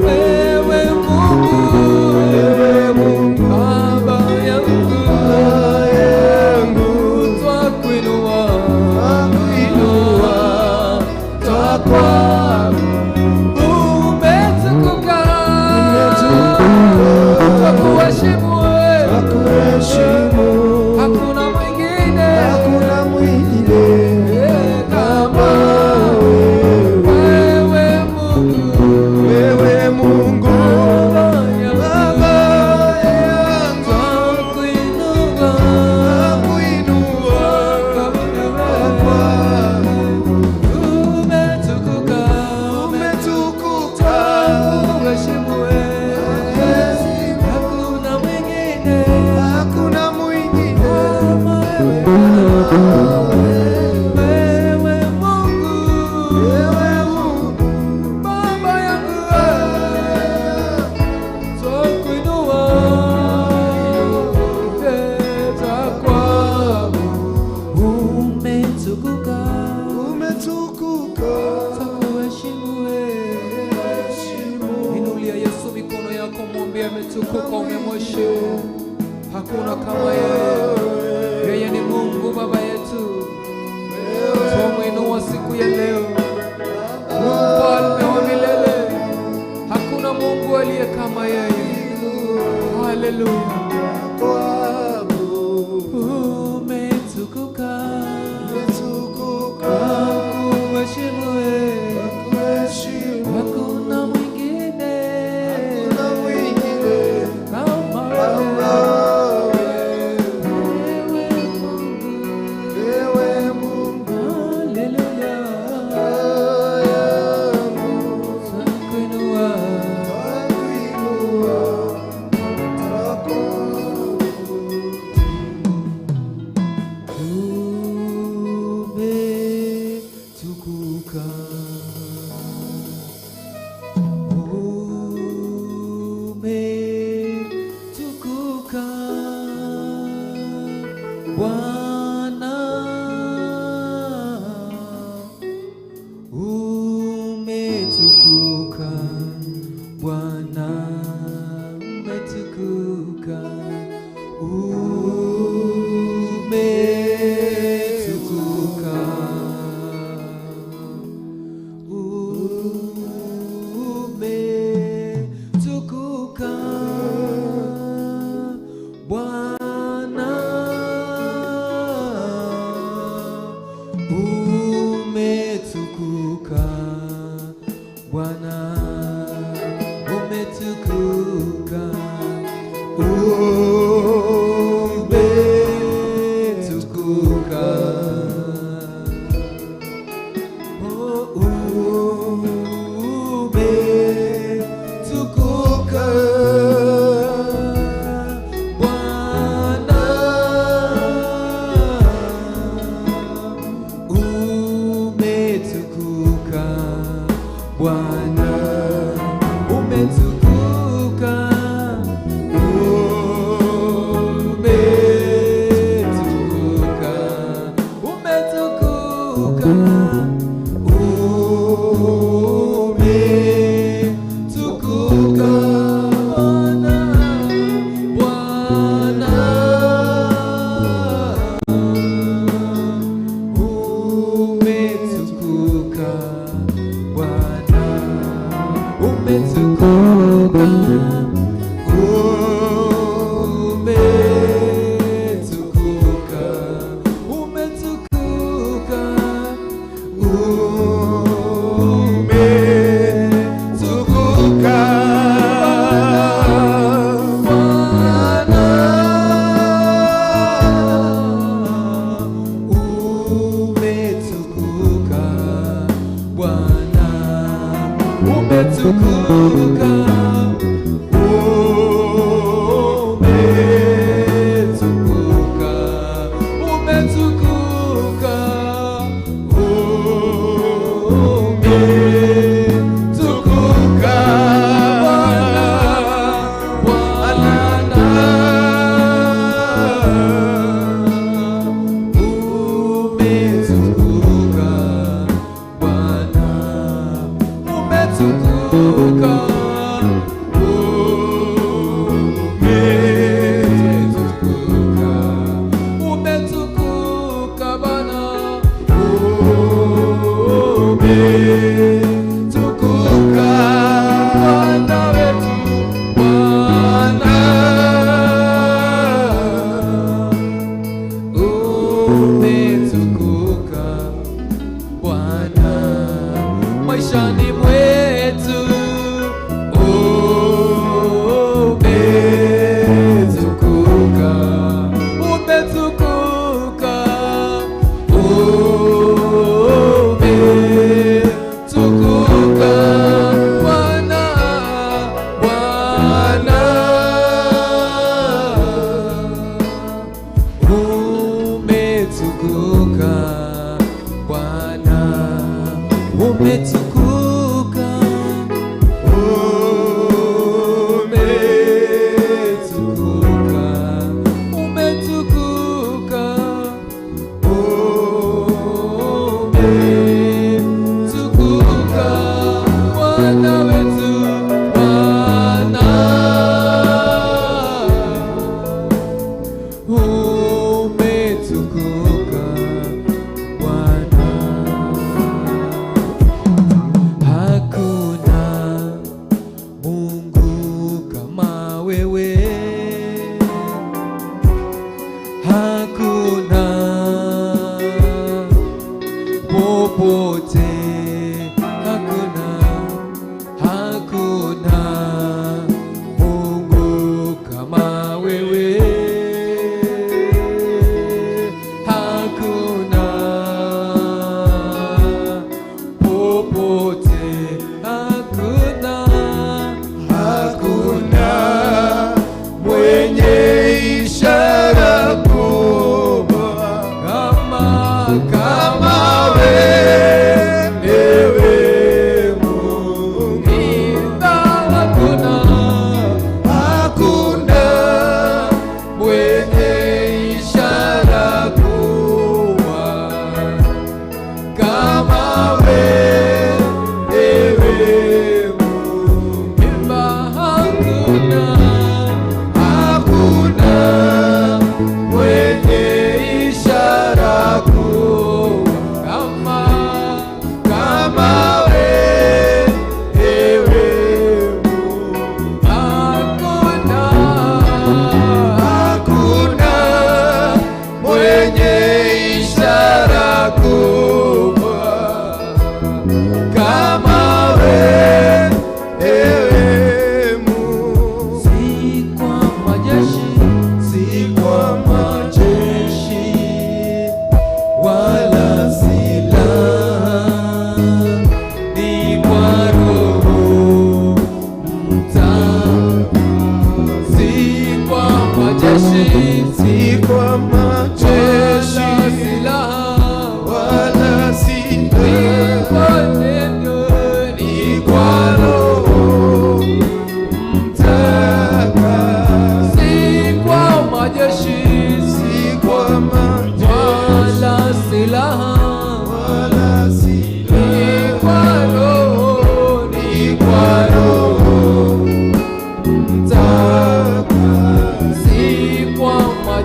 Wewe Mungu, Wewe Mungu. Baba yangu, Baba yangu. twakuinua, Twakuinua. Twakuabudu. Umetukuka, Umetukuka. twakuheshimu wewe. Twakuheshimu. Hakuna mwingine Hakuna mwingine kama wewe. wewe Mungu, Wewe Mungu. Baba Baba yangu. Twakuinua, Twakuinua. Umetukuka, Umetukuka. twakuheshimu wewe. Hakuna mwingine Hakuna mwingine kama wewe. Wewe Mungu, Wewe Mungu. Baba yangu, twakuinua, twakuabudu. Umetukuka, Umetukuka. twakuheshimu wewe. Inulia Yesu mikono yako, mwambie ametukuka, umemheshimu. Hakuna kama yeye. Yeye ni Mungu Baba yetu, twamwinua siku ya leo, mfalme wa milele. Hakuna Mungu aliye kama yeye. Haleluya. Umetukuka, kuheshimu wewe, hakuna mwingine kama wewe. Ewe Mungu, haleluya, tunakuinua. Umetukuka, umetukuka, Bwana, umetukuka, Bwana, umetukuka, umetukuka, umetukuka, Bwana, umetukuka, Bwana, umetukuka,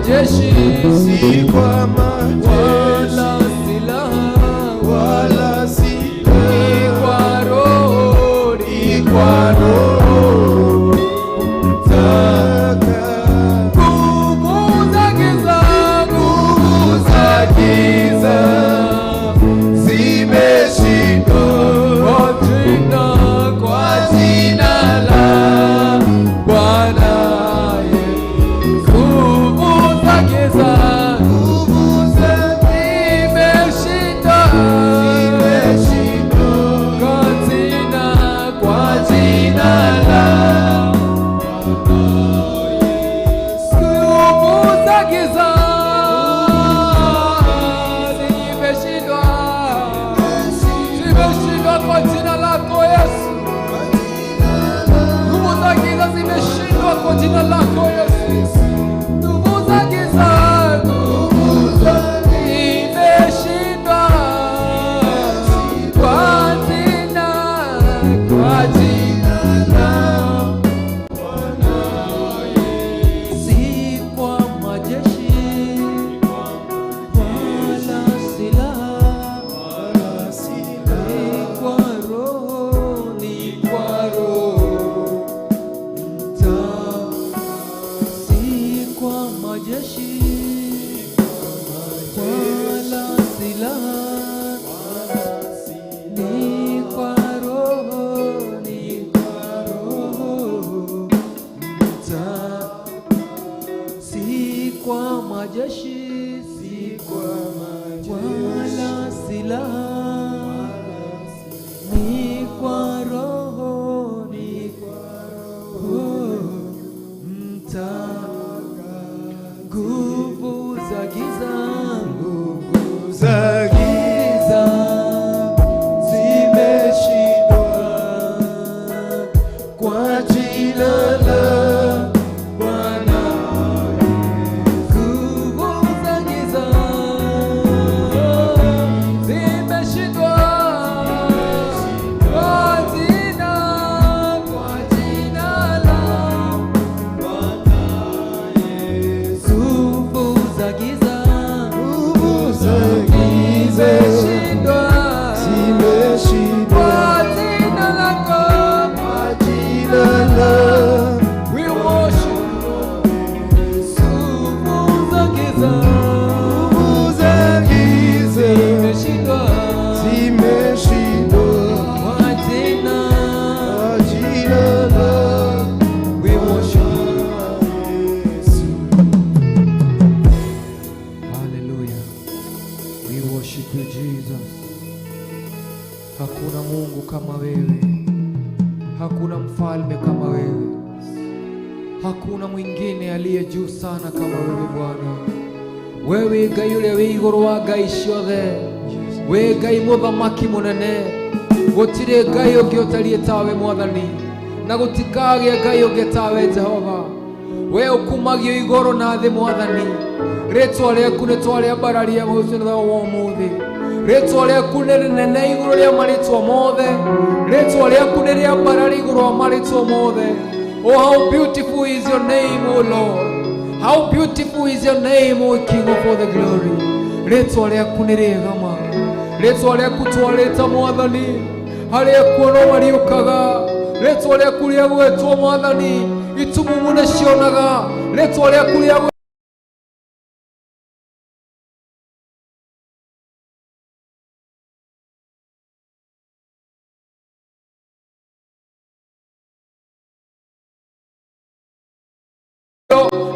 majeshi, Si kwa majeshi wala silaha, wala ni silaha, kwa Roho, ni ni kwa Roho Mtakatifu. Nguvu za giza, Nguvu za giza zimeshindwa kwa jina la Bwana Yesu. Nguvu za giza Nguvu za zimeshinda zimeshindwa kwa jina la Nguvu za giza zimeshindwa, zimeshindwa kwa jina lako Yesu. Nguvu za giza zimeshindwa kwa jina lako Yesu. Nguvu za giza, nguvu za zimeshindwa kwa jina la Si kwa majeshi wala silaha, ni kwa Roho, ni kwa Roho Si kwa majeshi wala silaha, ni kwa Roho, ni kwa Roho Si kwa majeshi, si kwa wala silaha, ni kwa Roho, ni kwa Roho Nguvu za giza, Nguvu za giza zimeshindwa kwa jina la Bwana. Nguvu za giza zimeshindwa kwa jina la Nguvu za giza Nguvu za giza zimeshindwa zimeshindwa kwa jina lako. kwa jina la We worship Nguvu za giza Nguvu za giza zimeshindwa zimeshindwa kwa jina kwa jina la We worship Yesu. Hallelujah. We worship you, Jesus. Hakuna Mungu kama wewe. Hakuna mfalme kama wewe. Hakuna mwingine aliye juu sana kama wewe, Bwana. Wewe Ngai ũrĩa wĩ igũrũ wa ngai ciothe. Wĩ Ngai mũthamaki mũnene. Gũtirĩ Ngai ũngĩ ũtariĩ tawe, Mwathani. Na gũtikagĩa Ngai ũngĩ tawe, Jehova. We ũkumagio igũrũ na thĩ, Mwathani. Rĩtwa rĩaku nĩ twarĩambararia mũthenya wa ũmũthĩ. Rĩtwa rĩaku nĩ rĩnene igũrũ rĩa marĩtwa mothe. Rĩtwa rĩaku nĩ rĩambarari igũrũ wa marĩtwa mothe. Oh, how beautiful is your name, O Lord. How beautiful is your name, O King of all the glory. Rĩtwa rĩaku nĩ rĩega ma. Rĩtwa rĩaku twarĩta, Mwathani, harĩa kuonwo mariũkaga. Rĩtwa rĩaku rĩagwetwo, Mwathani, itumumu nĩ cionaga. Rĩtwa rĩaku rĩa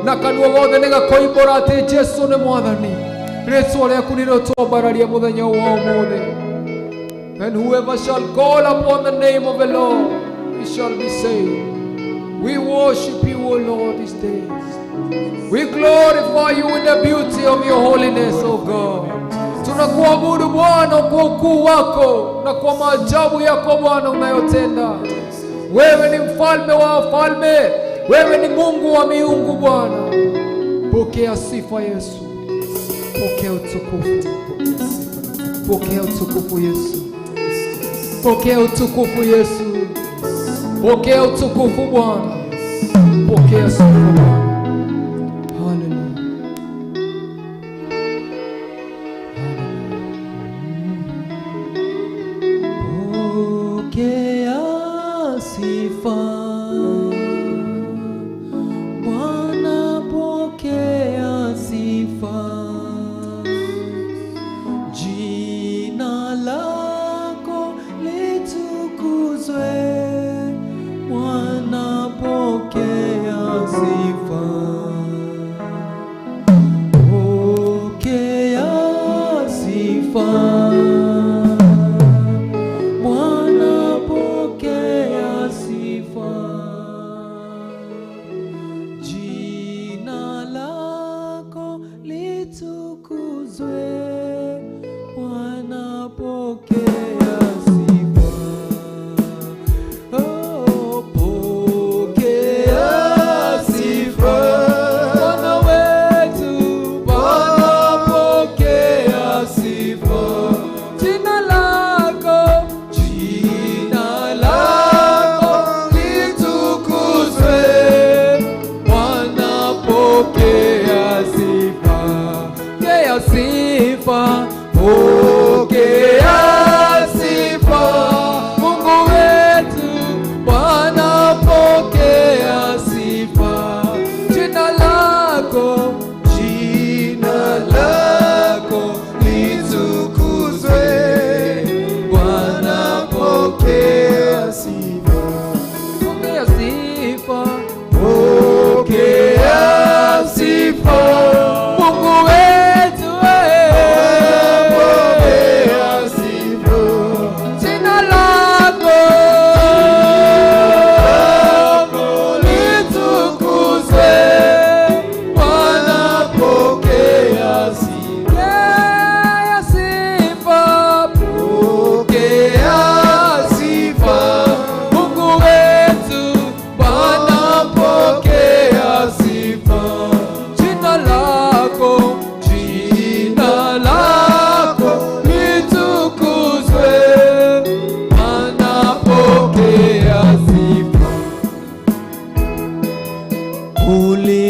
na kanua gothe nĩ gakoimbũra atĩ Jesu nĩ Mwathani. Rĩtwa rĩaku nĩrĩo twambararia mũthenya wa ũmũthĩ. And whoever shall call upon the name of the Lord, he shall be saved. We worship you, O Lord, these days. We glorify you in the beauty of your holiness, O God. Tunakuabudu, Bwana, kwa ukuu wako na kwa maajabu yako, Bwana, unayotenda. Wewe ni mfalme wa wafalme, wewe ni Mungu wa miungu, Bwana. Pokea sifa, Yesu, pokea utukufu, pokea utukufu, Yesu, pokea utukufu, Yesu, pokea utukufu, Bwana, pokea sifa, Bwana. Haleluya.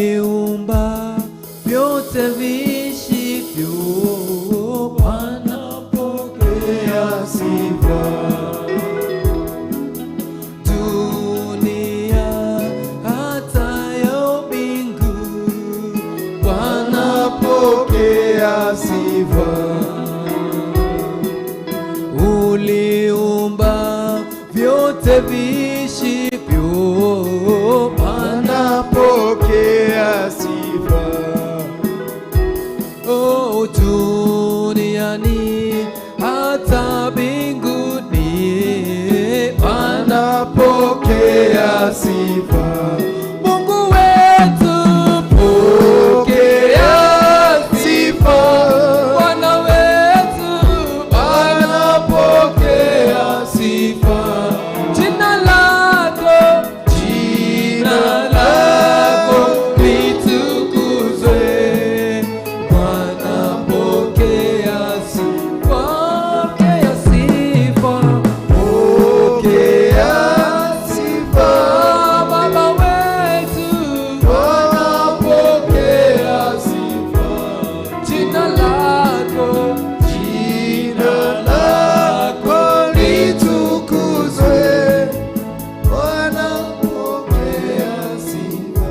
Uliumba vyote viishivyo, Bwana pokea sifa. Dunia hata yo mbingu, Bwana pokea sifa. Uliumba vyote viishivyo, Bwana Pokea sifa. Oh, duniani hata mbinguni, Bwana Pokea sifa. Mungu wetu, pokea sifa. Bwana wetu, Bwana pokea sifa. Jina lako, jina lako litukuzwe. Bwana pokea sifa, pokea sifa, Pokea sifa. Baba wetu, Bwana pokea sifa. Jina lako, Jina lako litukuzwe. Bwana pokea sifa.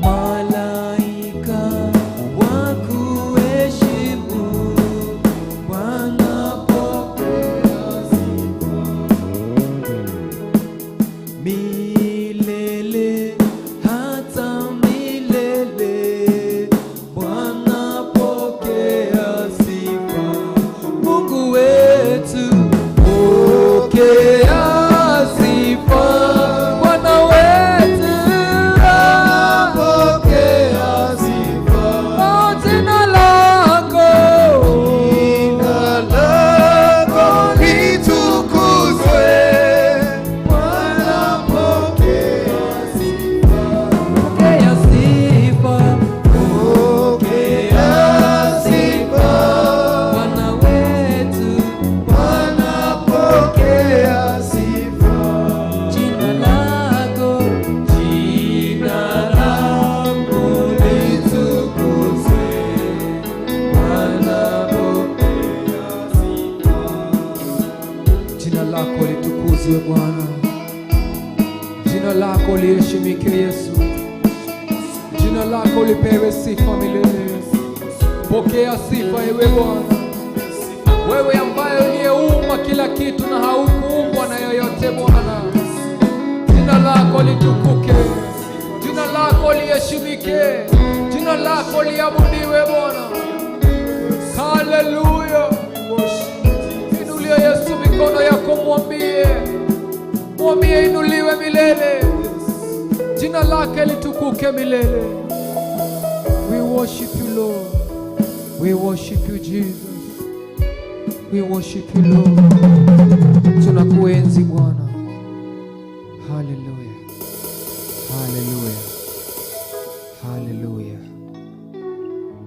Malaika wakuheshimu, Bwana pokea sifa. Milele hata milele, Bwana pokea sifa. Mungu wetu, pokea sifa. Bwana wetu, Pokea sifa. Oh, jina lako, Jina lako litukuzwe. Bwana pokea sifa. Pokea sifa, Pokea sifa. Bwana wetu, Bwana pokea sifa. Jina lako, jina lako litukuzwe. Bwana pokea sifa. Jina lako litukuzwe Bwana, jina lako liheshimike Yesu, jina lako lipewe sifa milele. Pokea sifa ewe Bwana, wewe ambaye uliyeumba kila kitu na haukuumbwa na yoyote Bwana. Jina lako litukuke, jina lako liheshimike, jina lako liabudiwe Bwana. Haleluya! Inulie Yesu mikono yako, mwambie, mwambie inuliwe milele, jina lake litukuke milele. We worship you, Lord. We worship you, Jesus. We worship you, Lord. Tunakuenzi Bwana. Haleluya. Haleluya. Haleluya.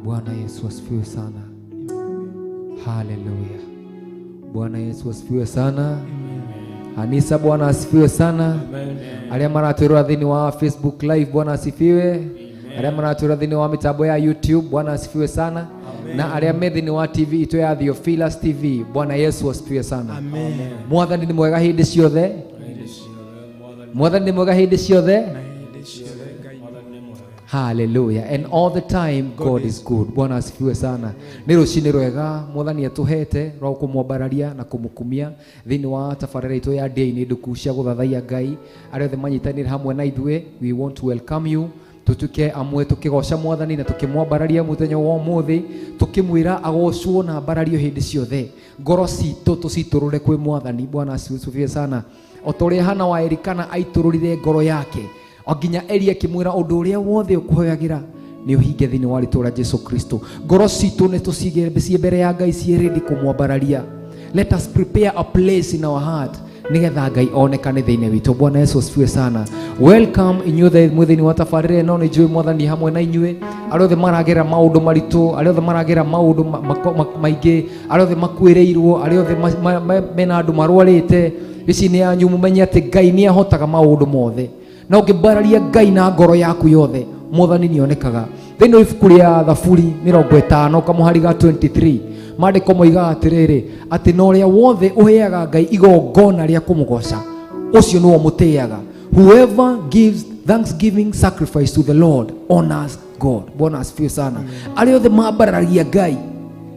Bwana Yesu asifiwe sana. Haleluya. Bwana Yesu asifiwe sana. Anisa, Bwana asifiwe sana. Arĩa maratwĩrora thĩinĩ wa Facebook Live, Bwana asifiwe. Arĩa maratwĩrora thĩinĩ wa mĩtambo ya YouTube, Bwana asifiwe sana. Na arĩa me thĩinĩ wa TV itũ ya Theophilus TV, Bwana Yesu asifiwe sana. Mwathani nĩ mwega hĩndĩ ciothe. Mwathani nĩ mwega hĩndĩ ciothe. Hallelujah. And all the time God is good. Bwana asifiwe sana. Nĩ rũcinĩ rwega Mwathani atũhete rwa kũmwambararia na kũmũkumia thĩinĩ wa tabarĩra itũ ya ndĩa-inĩ nduku cia gũthathaiya Ngai. Arĩa othe manyitanĩire hamwe na ithuĩ, we want to welcome you, tutuke amwe tukigoca Mwathani na tukimwambararia muthenya wa ũmũthĩ, tukimwĩra agocwo na ambarario hĩndĩ ciothe. Ngoro citũ tũcitũrũre kwĩ Mwathani. Bwana asifiwe sana. O ta ũrĩa Hana wa Elikana aitũrũrire ngoro yake o nginya Eli akĩmwĩra ũndũ ũrĩa wothe ũkũhoyagĩra nĩ ũhinge thĩinĩ wa rĩtwa rĩa Jesu Kristo. Ngoro citũ nĩ tũcige ciĩ mbere ya Ngai ciĩ ready kũmwambararia. Let us prepare a place in our heart nigetha Ngai onekane thĩinĩ witũ. Bwana Yesu asifiwe sana. Welcome inyuothe mwĩ thĩinĩ wa tabarĩra ĩno. Nĩ njũĩ Mwathani hamwe na inyuĩ, arĩa othe maragera maũndũ maritũ, arĩa othe maragera maũndũ maingĩ, arĩa othe makuĩrĩirwo, arĩa othe mena andũ marwarĩte, ici nĩ yanyu. Mũmenye atĩ Ngai nĩ ahotaga maũndũ mothe. Na ũngĩmbararia Ngai na ngoro yaku yothe, Mwathani nĩonekaga. Thĩinĩ wa ibuku rĩa Thaburi 50 kamũhari ga 23, maandĩko moigaga atĩrĩrĩ, atĩ na ũrĩa wothe ũheaga Ngai igongona rĩa kũmũgoca, ũcio nĩwe ũmũtĩaga. Whoever gives thanksgiving sacrifice to the Lord honors God. Bwana asifiwe sana. Arĩa othe mambararagia Ngai,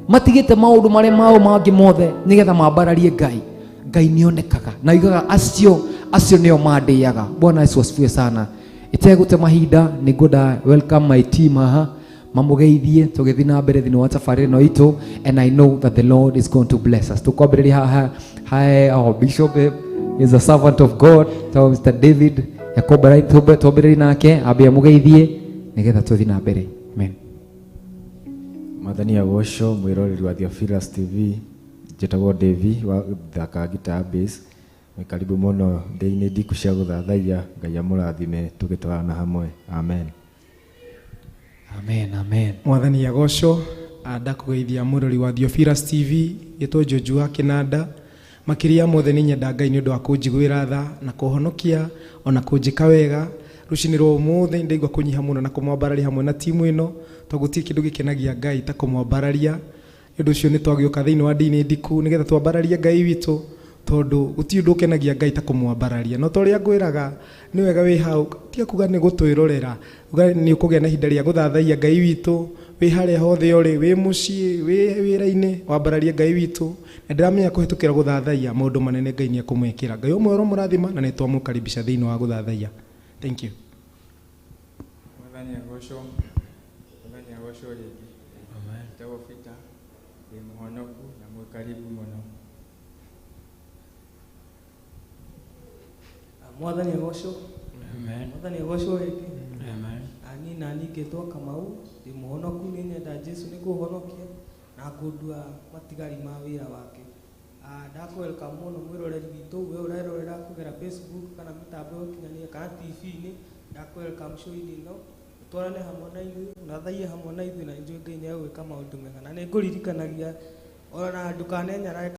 matigĩte maũndũ marĩa mao mangĩ mothe nĩgetha mambararie Ngai, Ngai nĩonekaga na oigaga acio acio nĩo mandĩaga. Bwana Yesu asifiwe sana. Itegũte mahinda, nĩngwenda welcome my team haha mamũgeithie tũgĩthiĩ na mbere thĩinĩ wa tabarĩra ĩno itũ, and I know that the Lord is going to bless us. Tũkwambĩrĩria haha, hi, our bishop is a servant of God, so Mr. David Yakobo, twambĩrĩrie nake ambe amũgeithie nĩgetha tũthiĩ na mbere. Amen. Mwathani agocwo. Mwĩroreri wa Theophilus TV, njĩtagwo Davy wa thaka guitar bass. Mwĩ karibu mũno ndĩ-inĩ ndiku cia gũthathaiya. Ngai amũrathime tũgĩtwarana hamwe. Amen. Amen, amen. Mwathani agocwo. Ndakũgeithia mũrori wa Theophilus TV, gĩtwo Njonju wa Kĩnanda. Makĩria mothe nĩ nyenda Ngai nĩ ũndũ wa kũnjiguĩra tha na kũhonokia ona kũnjĩka wega. Rũcinĩ rwa ũmũthĩ ndaigua kũnyiha mũno na kũmwambararia hamwe na timu ĩno, tondũ gũtirĩ kĩndũ gĩkenagia Ngai ta kũmwambararia. Nĩ ũndũ ũcio nĩ twagĩũka thĩinĩ wa ndini ndiku nĩgetha twambararie Ngai witũ, tondũ gũtirĩ ũndũ ũkenagia Ngai ta kũmwambararia. No ta ũrĩa ngwĩraga, nĩ wega wĩ hau, tiga kuga nĩ gũtwĩrorera, uga nĩ ũkũgĩa na ihinda rĩa gũthathaiya Ngai witũ wĩ harĩa hothe ũrĩ, wĩ mũciĩ, wĩ wĩra-inĩ, wambararie Ngai witũ. Na ndĩramenya kũhĩtũkĩra gũthathaiya maũndũ manene Ngai nĩ ekũmwĩkĩra. Ngai ũmwe ũromũrathima, na nĩ twamũkaribisha thĩinĩ wa gũthathaiya. Thank you. Mwathani agocwo. Mwathani agocwo rĩngĩ. Njĩtagwo Peter, ndĩ mũhonoku na mwĩ karibu mũno. Mwathani agocwo. Mwathani agocwo rĩngĩ. Niĩ nani ngĩtwo Kamau, ndĩ mũhonoku, nĩ nyenda Jesu nĩ kũhonokia na ngũndua matigari ma wĩra wake. Ndakũ welcome mũno mwĩroreri witũ, we ũrerorera kũgera Facebook kana mĩtambo ya ũkinyanĩria kana TV-inĩ, ndakũ welcome show-inĩ ĩno, ũtwarane hamwe na ithuĩ, ũnathaiye hamwe na ithuĩ, na nĩnjũĩ Ngai nĩ egwĩka maũndũ mega. Na nĩ ngũririkanagia ona ndũkanenyarare.